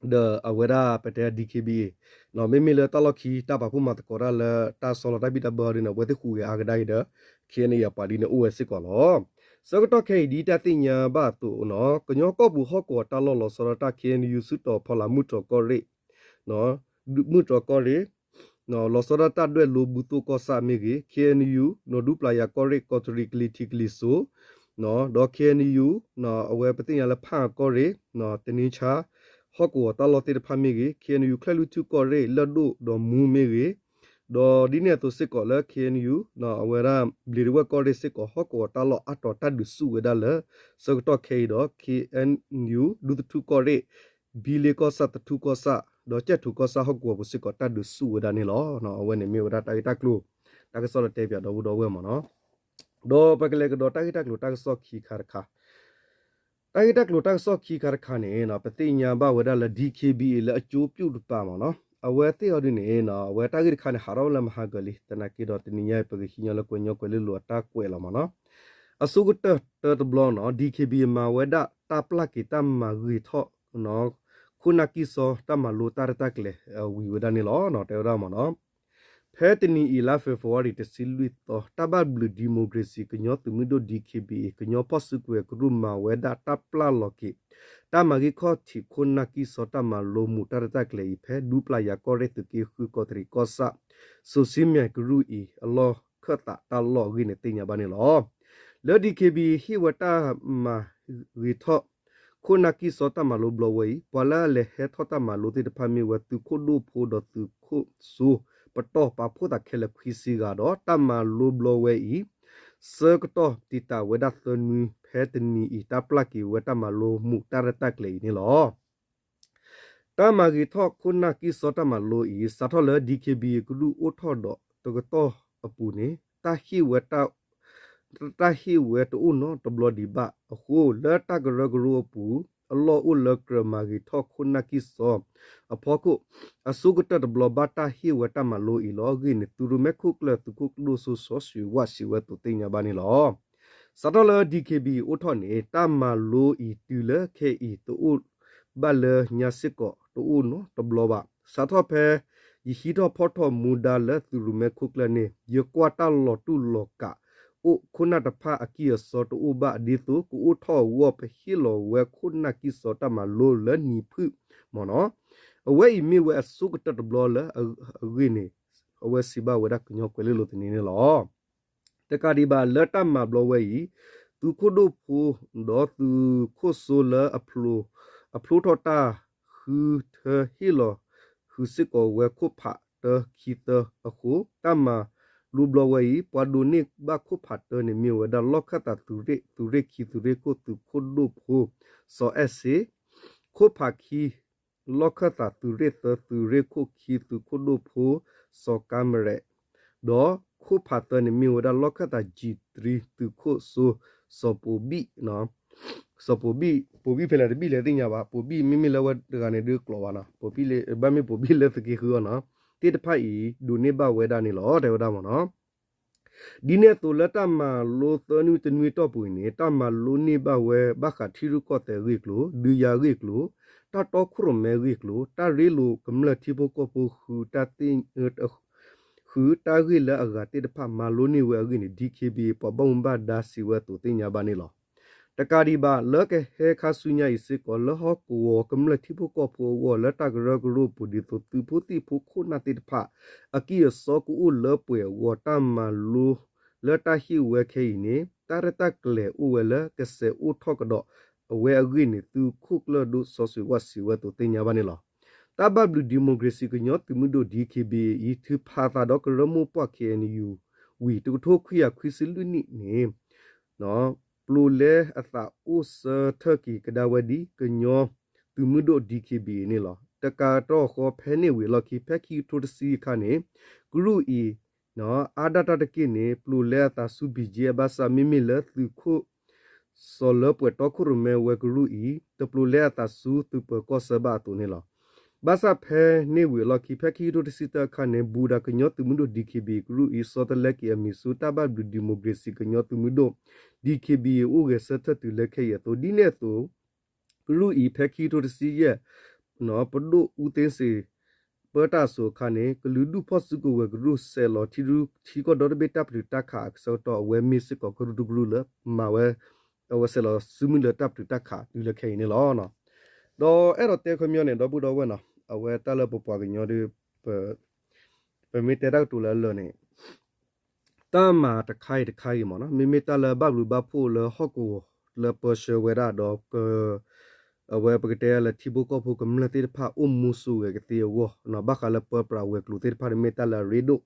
ဒီးအဝဲဒၣ်ပတဲ ဒံခ့ဘံ မ့မ့ၢ်လၢတၢ်လီၢ်ခံ တၢ်ပာ်ဖှိၣ်မၤသကိးတၢ်လၢတၢ်ဆီလီၤတၢ်ဘံၣ်တၢ်ဘၢအီၤဒ်န့ၣ် အဝဲသ့ၣ်ဟူးဂဲၤအါကဒါအံၤဒီး ခ့ၣ်အဲၣ်ယူၣ် အပှၤဒ်န့ၣ်အိၣ်ဝဲစ့ၢ်ကီးလီၤ. ဆၢကတီၢ်ခဲအံၤဒ်တၢ်သ့ၣ်ညါဘၣ်အသိးနီၤ ကညီကီၢ်ပူၤဟီၣ်ကဝီၤတၢ်လီၢ်လီၤဆီဒၣ်တၢ် ခ့ၣ်အဲၣ်ယူၣ် ဆူတီၤဖီလာ် မုၢ်တြီၢ်ကီၢ်ရ့ၣ် မုၢ်တြီၢ်ကီၢ်ရ့ၣ် လီၤဆီဒၣ်တၢ်ဒွဲၣ်လိၤ ဘူၣ်သိၣ်ကီၢ်ဆၣ်မ့ၢ်ဂ့ၤ ခ့ၣ်အဲၣ်ယူၣ် နီၢ်ဒူပျၢ်ယၤကီၢ်ရ့ၣ် ကီးတရံး ကလံၤထံး ကလံၤစိး ဒီး ခ့ၣ်အဲၣ်ယူၣ် အဝဲပသ့ၣ်ညါလၢဖၣ်ကီၢ်ရ့ၣ် တနံၤဆါ ဟီၣ်ကဝီၤတၢ်လီၢ်သ့ၣ်တဖၣ်မ့ၢ်ဂ့ၤ ခ့ၣ်အဲၣ်ယူၣ် ချဲၣ်လွံၢ်ထူၣ်ကီၢ်ရ့ၣ် လၢၢ်ဒိၣ်ဒီးမူမ့ၢ်ဂ့ၤ ဒီးဒ်န့ၣ်အသိးစ့ၢ်ကီးလၢ ခ့ၣ်အဲၣ်ယူၣ် အဝဲဒၣ် ဘျံးတဝဲၢ်ကီၢ်ရ့ၣ်စ့ၢ်ကီး ဟီၣ်ကဝီၤတၢ်လီၢ်အါတီၤတၢ်ဒုးဆူၣ်ဝဲဒၣ်လၢ ဆၢကတီၢ်ခဲအံၤဒီး ခ့ၣ်အဲၣ်ယူၣ် ဒူသထူၣ်ကီၢ်ရ့ၣ် ဘံလ့ကီၢ်ဆၣ် သထူၣ်ကီၢ်ဆၣ် ဒီးကၠဲၣ်ထိၣ်ကီၢ်ဆၣ်ဟီၣ်ကဝီၤပူၤစ့ၢ်ကီး တၢ်ဒုးဆူၣ်ဝဲဒၣ်န့ၣ်လီၤ. အဝဲန့ၣ်မ့ၢ်ဝဲဒၣ်တၢ်ဂ့ၢ်တၢ်ကျိၤ တၢ်ကစီၣ်လၢတဲပၠးဒီပုၢ်ဒီဝဲၢ်မ့ၢ်နီၤ ဒီးပကလဲၤကဒီးတၢ်ဂ့ၢ်တၢ်ကျိၤတၢ်ကစီၣ်ခံခါတခါ တၢ်ဂ့ၢ်တၢ်ကျိၤတၢ်ကစီၣ်ခံခါတခါန့ၣ် ပသ့ၣ်ညါဘၣ်ဝဲဒၣ်လၢ ဒံခ့ဘံအံၤ လၢအကၠိပျုၢ်တပၤမ့ၢ်နီၤ အဝဲသ့ၣ်အီၤဒ်န့ၣ် အဝဲတၢ်ဂ့ၢ်တခါန့ၣ် ဟးထီၣ်ဝဲလၢမဟါကၢၤလံ သနာ်က့ဒီးတနံၤညါအံၤ ပကဟံးညီလၢကွဲးညီကွဲးလံလိာ်အတၢ်ကွဲးလီၤမ့ၢ်နီၤ အဆိကတၢၢ်တၢတဘျီနီၤ ဒံခ့ဘံအံၤ မၤဝဲဒၣ်တၢ်ပျၢ်က့ၤတၢ်မၤဂ့ၤထီၣ် ခိၣ်နၢ်ကံၢ်စီတၢ်မၤလိတၢ်ရဲၣ်တၢ်ကျဲၤဝံၤဝဲဒၣ်န့ၣ်လီၤ. တဲဝဲဒၣ်မ့ၢ်နီၤ ဖဲတနံၤအံၤ လါ February တဆံလွံၢ်သီ တၢ်ဘၣ်ဘျုး democracy ကညီသုးမုၢ်ဒိၣ် ဒံခ့ဘံအံၤ ကညီဖီၣ်စုကဝဲၤကရူၢ် မၤဝဲဒၣ်တၢ်ပျၢ်လီၤက့ၤ တၢ်မၤဂ့ၤခီၣ်ထံးခိၣ်နၢ်ကံၢ်စီတၢ်မၤလိမူးတၢ်ရဲၣ်တၢ်ကျဲၤအံၤ ဖဲဒူပျၢ်ယၤကီၢ်ရ့ၣ် သုးက့ဃု ကီးတရံးကီၢ်ဆၣ် စိၤဆံမဲာ်ကရူၢ်အံၤ အလီၢ်ခၢၣ်သးတၢ်လီၢ်အဂ့ၢ်န့ၣ် သ့ၣ်ညါဘၣ်န့ၣ်လီၤ. လၢ ဒံခ့ဘံအံၤ ဟ့ၣ်ဝဲတၢ်မၤဂ့ၤထီၣ် ခိၣ်နၢ်ကံၢ်စီတၢ်မၤလိဘျီဝဲအံၤ ပှၤလၢအလဲၤဟဲထီၣ်တၢ်မၤလိသ့ၣ်တဖၣ်မ့ၢ်ဝဲ သုးခိၣ်ဒိၣ်ဖိဒီးသုးခိၣ်စိ ပတီၢ် ပာ်ဖှိၣ်သးခဲလၢာ်ခွံဆံဂၤဒီး တၢ်မၤလိဘျီဝဲအံၤ ဆၢကတီၢ်တံာ်တာ်ဝဲဒၣ်သၢနွံ ဖဲတနံၤအံၤ တၢ်ပျၢ်က့ၤဝဲတၢ်မၤလိမူးတၢ်ရဲၣ်တၢ်ကျဲၤအံၤန့ၣ်လီၤ. တၢ်မၤဂ့ၤထီၣ်ခိၣ်နၢ်ကံၢ်စီတၢ်မၤလိအံၤ စးထီၣ်လၢ ဒံခ့ဘံအံၤ ကရူၢ်အိၣ်ထီၣ်ဒီးတကတီၢ်အပူၤန့ၣ် တၢ်ဟ့ၣ်ဝဲတၢ် တၢ်ဟ့ၣ်ဝဲတအိၣ်နီတဘျီဒံးဘၣ်အဃိ လၢတၢ်ကရၢကရိအပူၤ အလီၢ်အိၣ်လၢကြၢးမၤဂ့ၤထီၣ်ခိၣ်နၢ်ကံၢ်စီအဖီခိၣ် အဆိကတၢၢ်တဘျီဘၣ်တၢ်ဟ့ၣ်ဝဲတၢ်မၤလိအံၤလီၤ. အဂ့ၢ်န့ၣ် သုးရိၣ်မဲခိၣ်ကျၢၢ်သုးခိၣ်ဒိၣ်စိစီဆှံဝၣ်စံးဝဲအသိးသ့ၣ်ညါဘၣ်န့ၣ်လီၤ. စးထီၣ်လၢ DKBA အိၣ်ထီၣ်န့ၣ် တၢ်မၤလိအံၤတုၤလၢခဲအံၤတအိၣ်ဘၣ်လၢညါစ့ၢ်ကီးတအိၣ်နီတဘျီဘၣ်. စးထီၣ်ဖဲ ယဟံးထီၣ်ဖီၣ်ထီၣ်မူဒါလၢသုးရိၣ်မဲခိၣ်ကျၢၢ်န့ၣ် ယကွၢ်တၢ်လီၤတူၢ်လီၤကာ်အိၣ်ခိၣ်နၢ်တဖၣ်အကံၢ်အစီတအိၣ်ဘၣ် ဒ်သိးကအိၣ်ထီၣ်အဂီၢ် ပဟ့ၣ်လီၤဝဲခိၣ်နၢ်ကံၢ်စီတၢ်မၤလိလၢနံၤဖုၣ်မ့ၢ်နီၤ. အဝဲအံၤမ့ၢ်ဝဲအဆိကတၢၢ်တဘျီလၢအဂ့ၢ်န့ၣ် အဝဲစံးဘၣ်ဝဲဒၣ်ကညီကွဲၤလ့လိၤသန့န့ၣ်လီၤ. တကးဒံးဘၣ်လၢတၢ်မၤဘျီဝဲအံၤ သုးခိၣ်ဒိၣ်ဖိ ဒီးသုးခိၣ်စိလၢ အဖျိထီၣ်တၢ်ဃုထၢဟ့ၣ်လီၤဃုာ်စ့ၢ်ကီးဝဲခိၣ်ဖးတၢခံသၢအဃိ တၢ်မၤလိဘျီဝဲအံၤ ပှၤဒိးန့ၢ်ဘၣ်ခိၣ်ဖးတၢန့ၣ်မ့ၢ်ဝဲဒၣ် လီၢ်ခၢၣ်သးသုးရ့ၣ် သုးရ့ၣ်ခံ သုးရ့ၣ်ခိၣ် သုးခိၣ်ဒိၣ်ဖိ စီၤအဲၣ်စ့ ခိၣ်ဖးခံ လီၢ်ခၢၣ်သးသုးရ့ၣ်သၢ သုးရ့ၣ်ခိၣ်ခံ သုးခိၣ်ဒိၣ်ဖိ စီၤကါမရဲး ဒီးခိၣ်ဖးသၢန့ၣ်မ့ၢ်ဝဲဒၣ်လီၢ်ခၢၣ်သး G three သုးခိၣ်စိ စီၤပိာ်ဘံၣ် စီၤပိာ်ဘံၣ် ပိာ်ဘံၣ်ဖဲလဲၣ် တဘံၣ်လဲၣ်သ့ၣ်ညါဘၣ် ပိာ်ဘံၣ်မ့မ့ၢ်လၢဝဲတဂၤန့ၣ်ဒုးကျိးဘၣ်နီၤ ပိာ်ဘံၣ်လၢ ဘၣ်မ့ၢ်ပိာ်ဘံၣ်လၢသုးက့ဃုအီၤနီၤ သ့ၣ်တဖၣ်အံၤ ဒိးန့ၢ်ဘၣ်ဝဲဒၣ်န့ၣ်လီၤ တဲဝဲဒၣ်မ့ၢ်နီၤ. ဒ်န့ၣ်အသိးလၢတၢ်မၤလိသၢနွံတနွံတီၢ်ပူၤအံၤန့ၣ် တၢ်မၤလိန့ၢ်ဘၣ်ဝဲဘၣ်ဃးထံရူၢ်ကီၢ်သဲးအဂ့ၢ်အကျိၤ ဒုးယၤအဂ့ၢ်အကျိၤ တၢ်တီခိၣ်ရိၣ်မဲအဂ့ၢ်အကျိၤ တၢ်ရ့လိာ်ကမျၢၢ်ထံဖိကီၢ်ဖိ ဃုတၢ်ဂ့ၢ်လၢအဂၤသ့ၣ်တဖၣ် မၤလိန့ၢ်ဝဲအဂ့ၢ်န့ၣ် DKBA ပှၤဘၣ်မူဘၣ်ဒါစံးဝဲအသိးသ့ၣ်ညါဘၣ်န့ၣ်လီၤ. တကးဒံးဘၣ် လၢကဟဲခါဆူညါအံၤစ့ၢ်ကီး လၢဟီၣ်ကဝီၤကမျၢၢ်ထံဖိကီၢ်ဖိအဂီၢ် လၢတၢ်ကရၢကရိအပူၤ ဒ်သိးသုးဖိသံၣ်ဖိခိၣ်နၢ်သ့ၣ်တဖၣ် အကံၢ်အစီကအိၣ်လၢပှဲၤအဂီၢ် တၢ်မၤလိလၢတၢ်ဟ့ၣ်ဝဲခဲအံၤန့ၣ် တၢ်ရဲၣ်တၢ်ကျဲၤအိၣ်ဝဲလၢကစဲးအိၣ်ထီၣ်ကဒီးအဝဲအဂ့ၢ်န့ၣ် သုးခိၣ်ကျၢၢ်ဒိၣ်စီၤစုၤဝၣ်စံးဝဲအသိးသ့ၣ်ညါဘၣ်န့ၣ်လီၤ. တၢ်ဘၣ်ဘျုးဒံၣ်မိၣ်ခြ့ၣ်စံၣ်ကညီသုးမုၢ်ဒိၣ် DKBA အံၤ ထုးဖးအသးဒီးကရၢမိၢ်ပှၢ် KNU ဝံၤ တကထိခွံကယၤခွံဆံလွံၢ်နံၣ်န့ၣ် ပျိးလဲအသးအိၣ်ဆၢထၢၣ်က့ၤကဒါဝဲဒ်ကညီသုးမုၢ်ဒိၣ် DKBA န့ၣ်လီၤ. တကးတီၢ်ဃီဖဲန့ၣ်ဝံၤအလီၢ်ခံ ဖဲခံကထိတဆံအခါန့ၣ် ကရူၢ်အံၤ အါဒၣ်တၢ်တက့ၢ်န့ၣ် ပျိးလဲအသးဆူ BGF ဘၣ်ဆၣ် မ့မ့ၢ်လၢသုးခိၣ် စီၤလၢပှဲၤတီခိၣ်ရိၣ်မဲဝဲကရူၢ်အံၤ တပျိးလဲအသးဆူသုးပၢၤကီၢ်ဆၢဘၣ်အသိးန့ၣ်လီၤ. ဘၣ်ဆၣ်ဖဲန့ၣ်ဝံၤအလီၢ်ခံ ဖဲခံကထိတဆံတၢအခါန့ၣ် ဘူးဒၣ်ကညီသုးမုၢ်ဒိၣ် DKBA ကရူၢ်အံၤ ဆီတလဲက့ၤအမံၤဆူတၢ်ဘၣ်ဘျုးဒံၣ်မိၣ်ခြ့ၣ်စံၣ်ကညီသုးမုၢ်ဒိၣ် DKBA အိၣ်ဂဲၤဆၢထၢၣ်တုၤလၢခဲအံၤအသိး ဒ်န့ၣ်အသိး ကရူၢ်အံၤဖဲခံကထိတဆံယဲၢ် ပဒိၣ်အူသ့စ့ၣ် ပၢတၢ်အစိၤအခါန့ၣ် ကလုာ်ဒူၣ်ဖီၣ်စုကဝဲၤကရူၢ် ဆဲးလီၤထံရူၢ်ထံကီၢ်ဒီတဘ့ၣ်တၢ်ပတုာ်တၢ်ခးအဆၢကတီၢ် အဝဲမ့ၢ်စ့ၢ်ကီးကရူၢ်တကရူၢ်လၢမၤဝဲ အဝဲဆဲးလီၤစုမုၢ်လၢတၢ်ပတုာ်တၢ်ခးတုၤလၢခဲအံၤန့ၣ်လီၤ. ဒီးအဲၣ်ဒိးတဲခီပညီန့ၣ် ဒီပုၢ်ဒီဝဲၢ်နီၤ အဝဲတၢ်လၢပပှၤကညီဒီး ပမ့ၢ်တဲတၢ်ကတိၤလၢအလၢာ်န့ၣ် တၢ်မၤတခါအံၤတခါအံၤမ့ၢ်နီၤ မ့မ့ၢ်တၢ်လၢဘၣ်ဘျုးဘၣ်ဖှိၣ်လၢဟီၣ်ကဝီၤလၢပၢဆှၢဝဲဒၣ်ဒီး အဝဲပကတဲလၢထံဖိကီၢ်ဖိကမျၢၢ်သ့ၣ်တဖၣ်အိၣ်မူဆိးဂဲၤကသ့အဂီၢ် ဘၣ်ဃးလၢပၢပြးဝဲၤကျိၤသ့ၣ်တဖၣ်န့ၣ်မ့ၢ်တၢ်လၢအရ့ဒိၣ်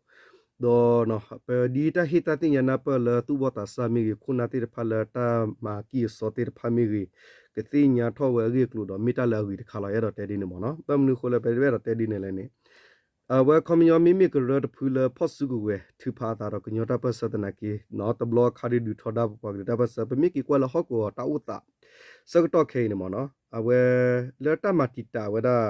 ဒီး ပဒ်တၢ်ဟ့ၣ်တၢ်သ့ၣ်ညါနၢ်ပၢၢ်လၢသူၣ်ဘီၣ်သးစၢ်မ့ၢ်ဂ့ၤ ခိၣ်နၢ်သ့ၣ်တဖၣ်လၢတၢ်မၤကံၢ်အစီသ့ၣ်တဖၣ်မ့ၢ်ဂ့ၤ ကသ့ၣ်ညါထီၣ်ဝဲအဂ့ၢ်အကျိၤဒီး မ့ၢ်တၢ်လၢအဂ့ၤတခါလီၤ အဲၣ်ဒိးတဲဒ်န့ၣ်မ့ၢ်နီၤ ဘၣ်မနုၤအဃိလၢပအဲၣ်ဒိးတဲဒ်န့ၣ်လဲၣ်န့ၣ် အဝဲခီပညီမ့မ့ၢ်ကရၢတဖုလၢဖီၣ်စုကဝဲၤ ထုးဖးအသးဒီးကညီတၢ်ပၢၢ်ဆၢသနာ်က့ တဘျီအခါဒုးဒုးထီဒါပပှၤကလုာ်တၢ်ပၢၢ်ဆၢ ပမ့ၢ်က့ၤကွၢ်လၢဟီၣ်ကဝီၤတၢ်အိၣ်သး ဆၢကတီၢ်ခဲအံၤန့ၣ်မ့ၢ်နီၤ အဝဲ လၢတၢ်မၤတံာ်တာ်ဝဲဒၣ်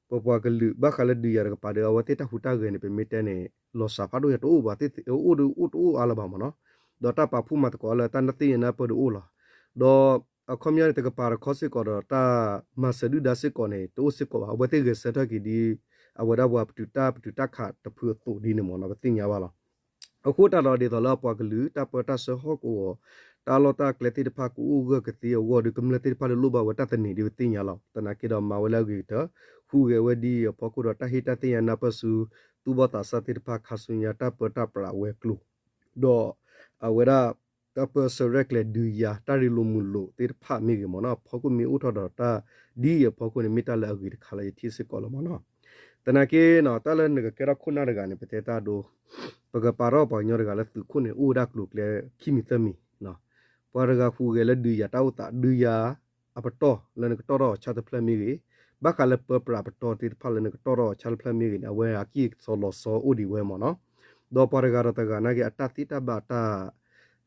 ပပှၤကလုာ်ဘၣ်ဃးလၢဒုးယၤတကပၤဒီး အဝဲသ့ၣ်တၢ်ဟူးတၢ်ဂဲၤန့ၣ် ပမ့ၢ်တဲန့ၣ် လီၤစှၤဖးဒိၣ်ညါတအိၣ်ဘၣ်သ့ၣ်သ့ၣ် အိၣ်ဒီးအိၣ်တအိၣ်အါလၢၤဘၣ်မ့ၢ်နီၤ ဒီးတၢ်ပာ်ဖှိၣ်မၤသကိးလၢတၢ်သ့ၣ်ညါနၢ်ပၢၢ်ဒီးအိၣ်လီၤ ဒီးအခီပညီန့ၣ် တကပၤတခီစ့ၢ်ကီးဒီး တၢ်မၤစၢၤဒုၣ်ဒါစ့ၢ်ကီးန့ၣ် တအိၣ်စ့ၢ်ကီးဘၣ် အဝဲသ့ၣ်ဂဲၤဆၢထၢၣ်က့ၤဒ် အဝဲဒၣ်ပှၤပတုာ်တၢ်ပတုာ်တၢ်ခးတဖုအသိးဒ်န့ၣ်မ့ၢ်နီၤ ပသ့ၣ်ညါဘၣ်လီၤ. အဃိသတးဒီးဒ်သိးလၢအပှၤကလုာ် တၢ်ပၢတၢ်ဆှၢဟီၣ်ကဝီၤ တၢ်လီၢ်တၢ်ကျဲသ့ၣ်တဖၣ်ကအိၣ်ဂၢၢ်ကသ့အဂီၢ်ဒီး ကမျၢၢ်သ့ၣ်တဖၣ်လၢလိၣ်ဘၣ်ဝဲတၢ်သန့ၤဒ်ပသ့ၣ်ညါလီၤ. သနာ်က့ဒီးမၤဝဲလၢအဂ့ၤကတၢၢ် ဟူးဂဲၤဝဲဒ်အံၤအဖီခိၣ်ဒီး တၢ်ဟ့ၣ်တၢ်သ့ၣ်ညါနၢ်ပၢၢ်ဆူ သူၣ်ဘီၣ်သးစၢ်သ့ၣ်တဖၣ် ခါဆူညါတၢ်ပၢတၢ်ပြးဝဲၤကျိၤ ဒီးအဝဲဒၣ် တၢ်ပၢဆှၢရဲၣ်ကျဲၤဒုးယၤ တၢ်ရ့လိာ်မုာ်လိာ်သ့ၣ်တဖၣ်မ့ၢ်ဂ့ၤမ့ၢ်နီၤ အဖီခိၣ်မ့ၢ်အိၣ်ထီၣ်ဒီးတၢ်ဒ်အံၤအဖီခိၣ်န့ၣ် မ့ၢ်တၢ်လၢအဂ့ၤတခါလၢယထံၣ်စ့ၢ်ကီးလီၤမ့ၢ်နီၤ. သနာ်က့နီၤ တၢ်လၢနကကဲထီၣ်ခိၣ်နၢ်တဂၤန့ၣ် ပတဲတၢ်ဒိ ပကပာ်ထီၣ်ပှၤကညီတဂၤလၢသုးခိၣ်န့ၣ် အိၣ်ဝဲဒၣ်ကျိၤကျဲခံမံၤသၢမံၤ ပှၤတဂၤဟူးဂဲၤလၢဒုးယၤတၢ်အိၣ်သး ဒုးယၤအပတီၢ်လၢနကတီၢ်ထီၣ်အီၤဆၣ်တဖျၢၣ်မ့ၢ်ဂ့ၤ, ဘၣ်ဃးလၢပၢပြးပတီၢ်သ့ၣ်တဖၣ်လၢနကတီၢ်ထီၣ်အီၤဆၣ်တဖျၢၣ်မ့ၢ်ဂ့ၤန့ၣ် အဝဲအကံၢ်စီလီၤဆီအိၣ်ဒံးဝဲမ့ၢ်နီၤ. ဒီးပှၤတဂၤဒီးတဂၤနာ်က့ အတၢ်သ့တၢ်ဘၣ်တၢ်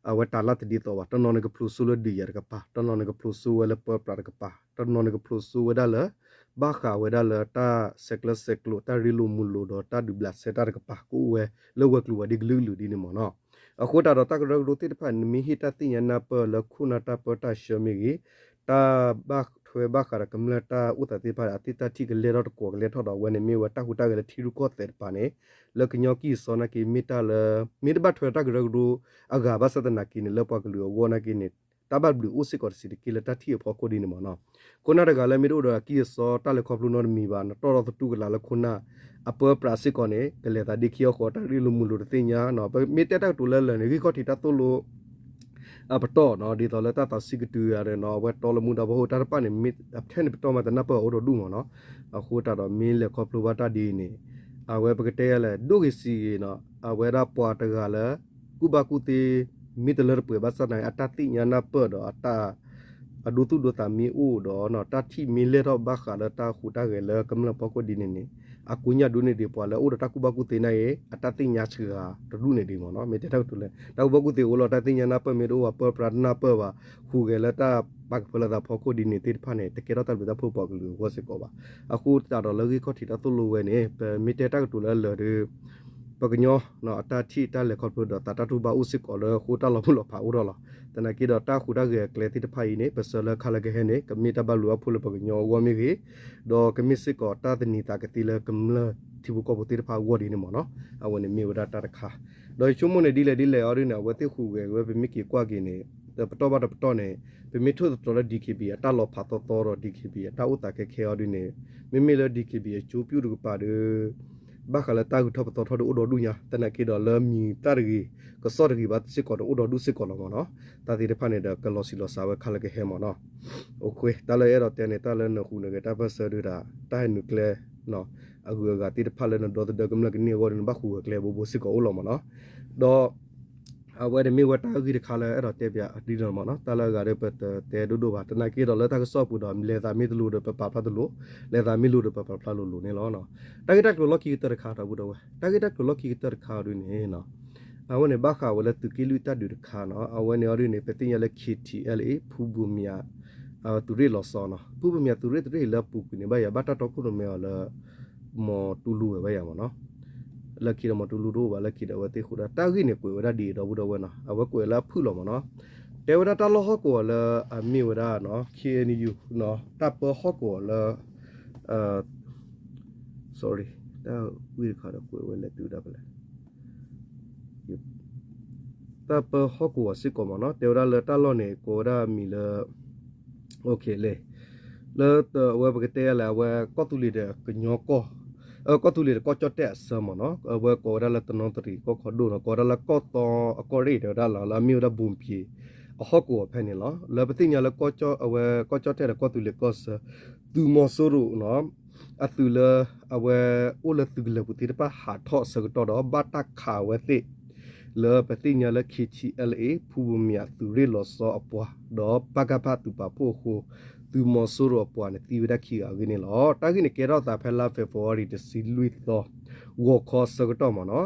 အဝဲတၢ်လၢတဒ်သိးဘၣ်, တနီၤန့ၣ်ကဖျိးစိလၢဒုးယၤတကပၤ, တနီၤန့ၣ်ကဖျိးစိဝဲလၢပၢပြးတကပၤ, တနီၤန့ၣ်ကဖျိးစိဝဲဒၣ်လၢ ဘၣ်ဃးဝဲဒၣ်လၢတၢ်ဆဲးကျၢဆဲးကျိး တၢ်ရ့လိာ်မုာ်လိာ်ဒီးတၢ်ဒုးဘျးစဲတၢ်တကပၤ ကအိၣ်ဝဲလၢဝဲၤကျိၤဝဲၤဒ့ကလုာ်ကလုာ်ဒ်န့ၣ်မ့ၢ်နီၤ. အဃိသတးဒီးတၢ်ကရၢကရိသ့ၣ်တဖၣ်န့ၣ် မ့ၢ်ဟ့ၣ်တၢ်သ့ၣ်ညါနၢ်ပၢၢ်လၢခိၣ်နၢ်တၢ်ပၢတၢ်ဆှၢမ့ၢ်ဂ့ၤ, တၢ်ဘၣ်ထွဲဘၣ်ဃးဒီးကမျၢၢ်တၢ်အိၣ်သးသ့ၣ်တဖၣ် အသ့ၣ်တၢ်ထံၣ်ကလဲၢ်ထီၣ်တကိးကလဲၢ်ထီၣ်ဒီး အဝဲန့ၣ်မ့ၢ်ဝဲတၢ်ဟူးတၢ်ဂဲၤလၢထံရူၢ်ကီၢ်သဲးတကပၤန့ၣ် လၢကညီကံၢ်စီနာ်က့ မ့ၢ်တၢ်လၢ မ့ၢ်တဘၣ်ထွဲတၢ်ကရၢကရိအဂၤဘၣ်ဆၣ်သနာ်က့န့ၣ် လၢပှၤကလုာ်အဂီၢ်နာ်က့န့ၣ် တၢ်ဘၣ်ဘျုးအိၣ်စ့ၢ်ကီးတစဲးတက့ၢ်လၢတၢ်ထံၣ်အဖီခိၣ်ဒ်န့ၣ်မ့ၢ်နီၤ. ခိၣ်နၢ်တဂၤလၢမ့ၢ်တအိၣ်ဒီးအကံၢ်အစီတၢ်လဲၤခီဖျိနီတမံၤဘၣ် နတီၢ်ထီၣ်သတူၢ်ကလာ်လၢခိၣ်နၢ်အပၢပြးစ့ၢ်ကီးန့ၣ် ကလဲၤသးဒ့ခံအဃိ တၢ်ရ့လိာ်မုာ်လိာ်တသ့ၣ်ညါနီၤ. ပမ့ၢ်တဲတၢ်ကတိၤလၢလၢာ်န့ၣ် ဂံၢ်ခီၣ်ထံးတၢ်သိၣ်လိ အပတီၢ်နီၤ ဒ်သိးလၢတၢ်သးဆံးကတုၤဂၤန့ၣ်နီၤ အဝဲတီလၢမူဒါဖီခိၣ်တၢ်တဖၣ်န့ၣ် ထဲန့ၣ်ပတီၢ်မးတနၢ်ပၢၢ်အီၤအိၣ်ဒီးဒူၣ်မ့ၢ်နီၤ. အဃိသတးဒီးမ့ၢ်လဲၤခီဖျိဘၣ်တၢ်ဒ်အံၤန့ၣ် အဝဲပကတဲယၤလဲၣ် ဒိၣ်ဂ့ၤဆံးဂ့ၤနီၤ အဝဲဒၣ်ပှၤတဂၤလၢ ကူၣ်ဘၣ်ကူၣ်သ့ မ့ၢ်တလၢတပှဲၤဘၣ်ဆၣ်သနာ်က့ အတၢ်သ့ၣ်ညါနၢ်ပၢၢ်ဒီးအတၢ် အဒိသူၣ်ဒိသးမ့ၢ်အိၣ်ဒီး တၢ်ထံၣ်မ့ၢ်လဲၢ်ထီၣ်ဘၣ်ဃးလၢတၢ်ဟူးတၢ်ဂဲၤလၢကမျၢၢ်ဖီခိၣ်ဒ်န့ၣ်န့ၣ် အကိးညၣ်ဒိၣ်န့ၢ်ဒံးပှၤလၢအိၣ်ဒီးတၢ်ကူၣ်ဘၣ်ကူၣ်သ့နာ်က့ အတၢ်သ့ၣ်ညါစှၤတဒူၣ်န့ၢ်ဒံးမ့ၢ်နီၤ. မ့ၢ်တဲတၢ်ကတိၤလၢ တၢ်ကူၣ်ဘၣ်ကူၣ်သ့အိၣ်လီၤ တၢ်သ့ၣ်ညါနၢ်ပၢၢ်မ့ၢ်တအိၣ်ဘၣ် ပၢပြးတနၢ်ပၢၢ်ဘၣ် ဟူးဂဲၤလၢတၢ်ပာ်ကဖၢလၢသးဖီခိၣ်ဒ်န့ၣ်သ့ၣ်တဖၣ်န့ၣ် တကဲထီၣ်တၢ်ဘျုးတၢ်ဖှိၣ်ပှၤကလုာ်အဂီၢ်စ့ၢ်ကီးဘၣ်. အဃိသတးဒီးလၢဂံၢ်ခီၣ်ထံးတၢ်သိၣ်လိဝဲန့ၣ် ပမ့ၢ်တဲတၢ်ကတိၤလၢလၢာ်ဒီး ပကညီ အတၢ်ထံၣ်တၢ်လဲၤခီဖျိဒီးသးတၢ်တူၢ်ဘၣ်အိၣ်စ့ၢ်ကီးလၢအဃိတၢ်လီၤမုၢ်လီၤဖးအိၣ်ထီၣ်လီၤ. သနာ်က့ဒီးတၢ်ဟူးတၢ်ဂဲၤအကျဲသ့ၣ်တဖၣ်အံၤန့ၣ် ပဆၢလၢခါလၢကဟဲန့ၣ် ကမ့ၢ်တၢ်ဘၣ်လိာ်ဘၣ်ဖှိၣ်လၢပကညီအဂီၢ်မ့ၢ်ဂ့ၤ, ဒီးကမ့ၢ်စ့ၢ်ကီးတၢ်သန့ၤသးကသ့လၢကမျၢၢ်ထံဖိကီၢ်ဖိသ့ၣ်တဖၣ်အဂီၢ်ဒ်န့ၣ်မ့ၢ်နီၤ. အဝဲန့ၣ်မ့ၢ်ဝဲဒၣ်တၢ်တခါ ဒီးယဆိကမိၣ်န့ၣ်ဒ်လဲၣ်ဒ်လဲၣ်အီၤဒ်န့ၣ် အဝဲသ့ၣ်ဟူးဂဲၤဝဲ ပမ့ၢ်က့ၤကွၢ်က့ၤန့ၣ် ပတီၢ်ဘၣ်တပတီၢ်န့ၣ် ပမ့ၢ်ထိၣ်သတြီၤလၢ DKBA အတၢ်လီၤဖးသီသီဒီး DKBA အတၢ်အိၣ်သးခဲခဲအီၤဒ်န့ၣ် မ့မ့ၢ်လၢ DKBA အကၠိပၠူၣ်တကပၤဒီး ဘၣ်ဃးလၢတၢ်ဂုၤထီၣ်ပသီထီၣ်ဒီးအိၣ်ဒီးဒူၣ်ညါ သနာ်က့ဒီးလၢမံၤတၢ်တဂ့ၤ ကစီၣ်တဂ့ၤဘၣ်စ့ၢ်ကီးဒီး အိၣ်ဒီးဒူၣ်စ့ၢ်ကီးလီၤမ့ၢ်နီၤ. တၢ်သ့ၣ်တဖၣ်န့ၣ်ဒီး ကလီၤဆံးလီၤစှၤဝဲခါလၢကဟဲမ့ၢ်နီၤ. တၢ်လၢအဲၣ်ဒိးတဲန့ၣ် တၢ်လၢနဟူးနဂဲၤတၢ်ပၢၢ်ဆၢဒုးဒၣ် တၢ်ဟဲနုာ်ကျဲ အဂုၤအဂၤသ့ၣ်တဖၣ်လၢနဒီသဒၢကမျၢၢ်ကန့ၢ်အဂီၢ်ဒီး နဘၣ်ဟူးဂဲၤကျဲဘိဘိစ့ၢ်ကီးအိၣ်လီၤမ့ၢ်နီၤ. ဒီး အဝဲန့ၣ်မ့ၢ်ဝဲတၢ်ဂ့ၢ်တခါလၢအဲၣ်ဒိးတဲပၠးဒ်န့ၣ်မ့ၢ်နီၤ. တၢ်လၢအဂၤဒီးပတတဲဒိၣ်ဒိၣ်ဘၣ် သနာ်က့ဒီးလၢတၢ်ကစီၣ်ပူၤဒီး လဲၤသးမ့ၢ်တလိၤဒီးပပာ်ဖျါတလိၤ, လဲၤသးမ့ၢ်လိၤဒီးပပာ်ဖျါလိၤလိၤန့ၣ်လီၤ. တၢ်ဂ့ၢ်တၢ်ကျိၤလီၢ်ခံကတၢၢ်တခါဒီပုၢ်ဒီဝဲၢ် တၢ်ဂ့ၢ်တၢ်ကျိၤလီၢ်ခံကတၢၢ်တခါအီၤဒ်န့ၣ် အဝဲန့ၣ်ဘၣ်ဃးဝဲလၢသုးက့လွံၢ်တၢ်ဒုးတခါနီၤ. အဝဲန့ၣ်အီၤဒ်န့ၣ် ပသ့ၣ်ညါလၢ KTLA ဖူဘိမၠး သုးရ့ၣ်လီၤဆီနီၤ. ဖူဘိမၠးသုးရ့ၣ်တရ့ၣ်လၢအပူၤကွံာ်န့ၣ် ဘၣ်ယၤဘၣ်တၢ်တီခိၣ်ရိၣ်မဲအီၤလၢ မီၤတူလူဝဲဘၣ်ယၤမ့ၢ်နီၤ. လၢခံဒီးမီၤတူလူတအိၣ်ဘၣ်လၢခံဒီး အဝဲသ့ၣ်ဃုာ်ဒီးတၢ်ဂ့ၢ်န့ၣ်ကွဲးဝဲဒၣ်ဒ်အံၤဒီပုၢ်ဒီဝဲၢ်နီၤ. အဝဲကွဲးလၢအဖုၣ်လီၤမ့ၢ်နီၤ. တဲဝဲဒၣ်တၢ်လီၢ်ဟီၣ်ကဝီၤလၢအမ့ၢ်ဝဲဒၣ် KNU တၢ်ပၢဟီၣ်ကဝီၤလၢ sorry တၢ်ဂ့ၢ်တခါဒီးကွဲးဝဲလဲၤတုၤဒၣ်ဖဲလဲၣ် တၢ်ပၢဟီၣ်ကဝီၤစ့ၢ်ကီးမ့ၢ်နီၤ. တဲဝဲဒၣ်လၢတၢ်လီၢ်န့ၣ် ကိးဝဲဒၣ်မံၤလၢ လဲၣ် လၢအဝဲပကတဲလဲၣ် အဝဲကီၢ်သူလ့ၤဒီးကညီကီၢ် ကီၢ်သူလ့ၤဒီးကီၢ်ကၠီၣ်တဲၣ်အဆၢမ့ၢ်နီၤ. အဝဲကိးဝဲဒၣ်လၢတနီသရံၣ်ကီၢ်ခီဒိၣ်နီၤ. ကိးဝဲဒၣ်လၢကီၢ်သီအကီၢ်ရ့ၣ် တဲဝဲဒၣ်လီၤ လၢအမ့ၢ်ဝဲဒၣ်ဘိၣ်ပှ့ၤ အဟီၣ်ကဝီၤဖဲန့ၣ်လီၤ. လၢပသ့ၣ်ညါလၢ အဝဲကီၢ်ကၠီၣ်တဲၣ်ဒီးကီၢ်သူလ့ၤကီၢ်ဆၢ သုးမီၤစိရိၤနီၤ အသုးလၢ အဝဲအိၣ်လၢသုးကလၢၤပူၤသ့ၣ်တဖၣ်ဟးထီၣ်အဆၢကတီၢ်ဒီး ဘၣ်တၢ်ခးဝဲသ့ၣ် လၢပသ့ၣ်ညါလၢ KTLA ဖူဘိမၠးသုးရ့ၣ်လီၤဆီအပှၤ ဒီးပကဖသုးပာ်ဖှိၣ်အဃိ သုးမီၤစိရိၤအပှၤန့ၣ်သံဝဲဒၣ်ခံဂၤအဂ့ၢ်န့ၣ်လီၤ. တၢ်ဂ့ၢ်န့ၣ်ကဲထီၣ်သးဖဲလါ February တဆံလွံၢ်သီ ဂီၤခီအဆၢကတီၢ်မ့ၢ်နီၤ.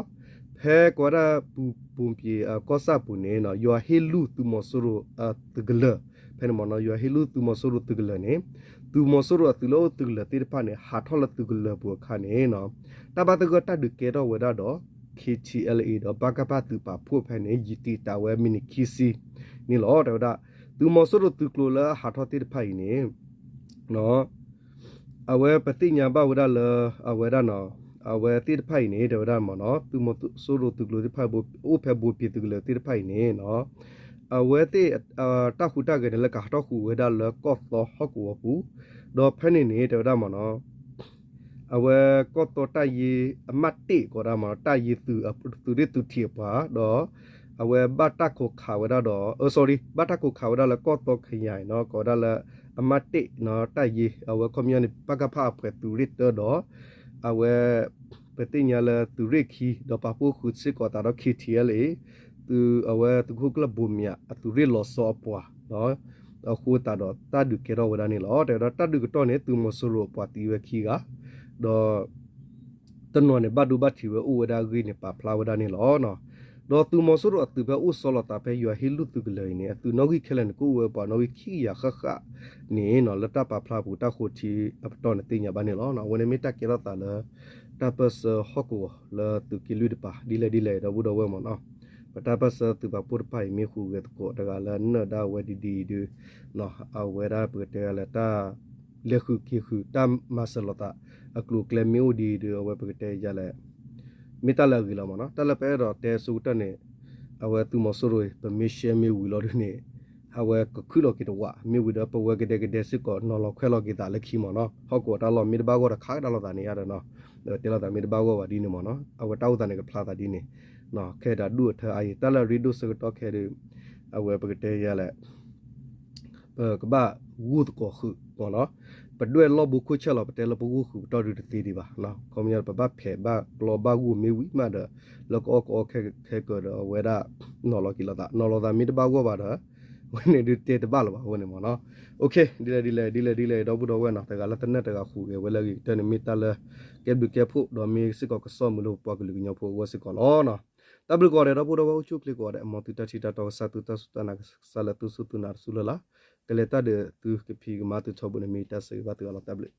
ဖဲကိးဝဲဒၣ်ပူၤဘိၣ်ပှ့ၤအကီၢ်ဆၣ်ပူၤန့ၣ် ယွၤဟ့ၣ်လူၢ်သုးမီၤစိရိၤသုးကလၢၤ ဖဲန့ၣ်မ့ၢ်နီၤ ယွၤဟ့ၣ်လူၢ်သုးမီၤစိရိၤသုးကလၢၤန့ၣ် သုးမီၤစိရိၤအသုးလၢအိၣ်သုးကလၢၤသ့ၣ်တဖၣ်န့ၣ် ဟးထီၣ်လၢသုးကလၢၤပူၤအခါန့ၣ် တၢ်ဘၣ်သဂၢၢ်တၢ်ဒုးကဲထီၣ်ဝဲဒၣ်ဒီး KTLA ဒီး ပကဖ သုးပာ်ဖှိၣ်ဖဲန့ၣ် ယံာ်တံာ်တာ်ဝဲမံးနံးခံဆံန့ၣ်လီၤ. တဲဝဲဒၣ် သုးမီၤစိရိၤသုးကျိၤလၢအဟးထီၣ်သ့ၣ်တဖၣ်အံၤန့ၣ် အဝဲပသ့ၣ်ညါဘၣ်ဝဲဒၣ်လၢ အဝဲဒၣ် အဝဲသ့ၣ်တဖၣ်အံၤန့ၣ် တဲဝဲဒၣ်မ့ၢ်နီၤ သုးမီၤစိရိၤသုးကျိၤသ့ၣ်တဖၣ် အိၣ်ဖဲဘိၣ်ပှ့ၤသုးကလၢၤသ့ၣ်တဖၣ်အံၤန့ၣ် အဝဲသ့ၣ် တၢ်ဟူးတၢ်ဂဲၤန့ၣ် လၢကဟးထီၣ်ဟူးဝဲဒၣ်လၢကီၢ်သီဟီၣ်ကဝီၤပူၤ ဒီးဖဲန့ၣ်န့ၣ် တဲဝဲဒၣ်မ့ၢ်နီၤ အဝဲကီၢ်သီတၢ်ယ့အမးတ့ၢ် ကိးဒၣ်မ့ၢ်နီၤ တၢ်ယ့သုးရ့ၣ်သုးထံးအပှၤ ဒီး အဝဲဘၣ်တၢ်ခိးခးဝဲဒၣ်ဒီး အၢ sorry ဘၣ်တၢ်ခိးခးဝဲဒၣ်လၢကီၢ်သီခယၤနီၤ ကိးဝဲဒၣ်လၢ အမးတ့ၢ်နီၤ တၢ်ယ့ အဝဲခီပညီန့ၣ် ပကဖ အပှၤသုးရ့ၣ်တၢဒီး အဝဲ ပသ့ၣ်ညါလၢသုးရ့ၣ်ခံ ဒီးပာ်ဖှိၣ်ဃုာ်စ့ၢ်ကီးသးဒီး KTLA သုး အဝဲသုးခိၣ်ကျၢၢ်ဘိမၠးအသုးရ့ၣ်လီၤဆီအပှၤ အဃိသတးဒီးတၢ်ဒုးကဲထီၣ်ဝဲဒၣ်န့ၣ်လီၤ. တဲဝဲဒၣ်တၢ်ဒုးကတီၢ်န့ၣ် သုးမီၤစိရိၤအပှၤသံဝဲခံဂၤ ဒီး တနီၤန့ၣ် ဘၣ်ဒိဘၣ်ထံးဝဲအိၣ်ဝဲဒၣ်အဂ့ၢ်န့ၣ် ပာ်ဖျါဝဲဒၣ်န့ၣ်လီၤ. ဒီးသုးမီၤစိရိၤအသုးဖဲအိၣ်ဆီလီၤသးဖဲယွၤဟ့ၣ်လူၢ်သုးကလၢၤအံၤန့ၣ် အသုးနီၣ်ဂံၢ်ခဲလၢာ်န့ၣ် ကအိၣ်ဝဲပှၤနီၣ်ဂံၢ်ခံကယၤဃၣ်ဃၣ်န့ၣ်နီၤ လၢတၢ်ပာ်ဖျါပူၤတၢ်ဃိထံအပတီၢ်န့ၣ်သ့ၣ်ညါဘၣ်န့ၣ်လီၤ. အဝဲန့ၣ်မ့ၢ်တၢ်ကဲထီၣ်သးလၢ တၢ်ပၢၢ်ဆၢဟီၣ်ကဝီၤလၢသုးက့လွံၢ်တပၤ ဒ်လဲၣ်ဒ်လဲၣ်ဒီပုၢ်ဒီဝဲၢ်မ့ၢ်နီၤ ပတၢ်ပၢၢ်ဆၢသုးပာ်ဖှိၣ်တဖၣ်အံၤ မ့ၢ်ဟူးဂဲၤသကိးတဂၤလၢနၢၤဒါဝဲဒ်ဒ်အံၤဒုး အဝဲဒၣ်ပကတဲလၢတၢ် လဲၤဃုာ်က့ၤဃုာ် တၢ်မၤစၢၤလိာ်သး အကျိၤအကျဲမ့ၢ်အိၣ်ဒ်အံၤဒုး အဝဲပကတဲယၤလဲၣ် မ့ၢ်တၢ်လၢအဂ့ၤလီၤမ့ၢ်နီၤ. တၢ်လၢပအဲၣ်ဒိးတဲဆိကတၢၢ်န့ၣ် အဝဲသုးမီၤစိရိၤအံၤ ပမ့ၢ်ရှဲမ့ၢ်ဝံၤလီၤဒုးန့ၣ် အဝဲကခုၣ်လီၤက့ၤတဝး မ့ၢ်ဝံၤဒီးပဝဲကဒဲကဒဲစ့ၢ်ကီး နီၤလီၤခွဲးလီၤက့ၤသးလၢခံမ့ၢ်နီၤ. ဟီၣ်ကဝီၤတၢ်လီၢ်မ့ၢ်တဘၣ်ဂီၢ်ဒီးခးကဒါလိာ်သးန့ၣ်ယါဒီးနီၤ တဲလိာ်သးမ့ၢ်တဘၣ်ဂီၢ်ဘၣ်ဒ်န့ၣ်မ့ၢ်နီၤ အဝဲတၢ်အိၣ်သးန့ၣ်ကဖျါသးဒ်န့ၣ် ခဲအံၤဒုးအဒူၣ်အထၢအါအံၤ တၢ်လၢအရ့ဒိၣ်ဆၢကတီၢ်ခဲအံၤဒုး အဝဲပကတဲယၤလဲၣ် ပကဘၣ်ဂိၢ်သကိးဃုာ်မ့ၢ်နီၤ. ပဒွဲၣ်လီၢ်ဘိခိၣ်ဆဲးလီၤ ပတဲလၢပဂိၢ်ဃုာ်ပတီၢ်ဒုးတသ့ဒံးဘၣ်. ခီပညီပဘၣ်ဖျဲးဘၣ်ကျီဘၣ်ဂိၢ်မ့ၢ်ဝံၤမးဒီး လၢကအီၣ်ကအီခဲခဲကၢၤဒီးအဝဲဒၣ် နီၤလီၤက့ၤလိာ်သး နီၤလီၤသးမ့ၢ်တဘၣ်ဂီၢ်ဘၣ်ဒီး အဝဲန့ၣ်ဒုးတဲတဘၣ်လၢၤဘၣ်အဃိန့ၣ်မ့ၢ်နီၤ. ဒ်လဲၣ်ဒ်လဲၣ်ဒ်လဲၣ်ဒ်လဲၣ် ဒီပုၢ်ဒီဝဲၢ်နီၤ တဂၤလၢသနၢၣ်တဂၤဃုာ်ဂ့ၤဝဲလၢအဂ့ၤကတၢၢ်န့ၣ် မ့ၢ်တၢ်လၢ ကဲဘျုးကဲဖှိၣ် ဒီးမ့ၢ်စ့ၢ်ကီးကစီၣ်မုာ်လၢပပှၤကလုာ်ကညီဖိအဂီၢ်စ့ၢ်ကီးလီၤ. တၢ်ဘျုးကိးဂၤဒဲး ဒီပုၢ်ဒီဝဲၢ်အိၣ်ဆူၣ်အိၣ်ချ့ကိးဂၤဒဲး မ်သုတၢ်ထံၣ်တၢ်တီကစၢ် သုတၢ်စူၢ်တၢ်နာ်ကစၢ်လၢသုစူၢ်သုနာ်တစူၢ်လၢ်လၢ် ကလဲၤတၢ်ဒီးသုကဖံးကမၤသုထီဘိန့ၣ် မ့ၢ်တၢ်ဆၢဂ့ၤဘၣ်သုအလီၤ တၢ်ဘျုး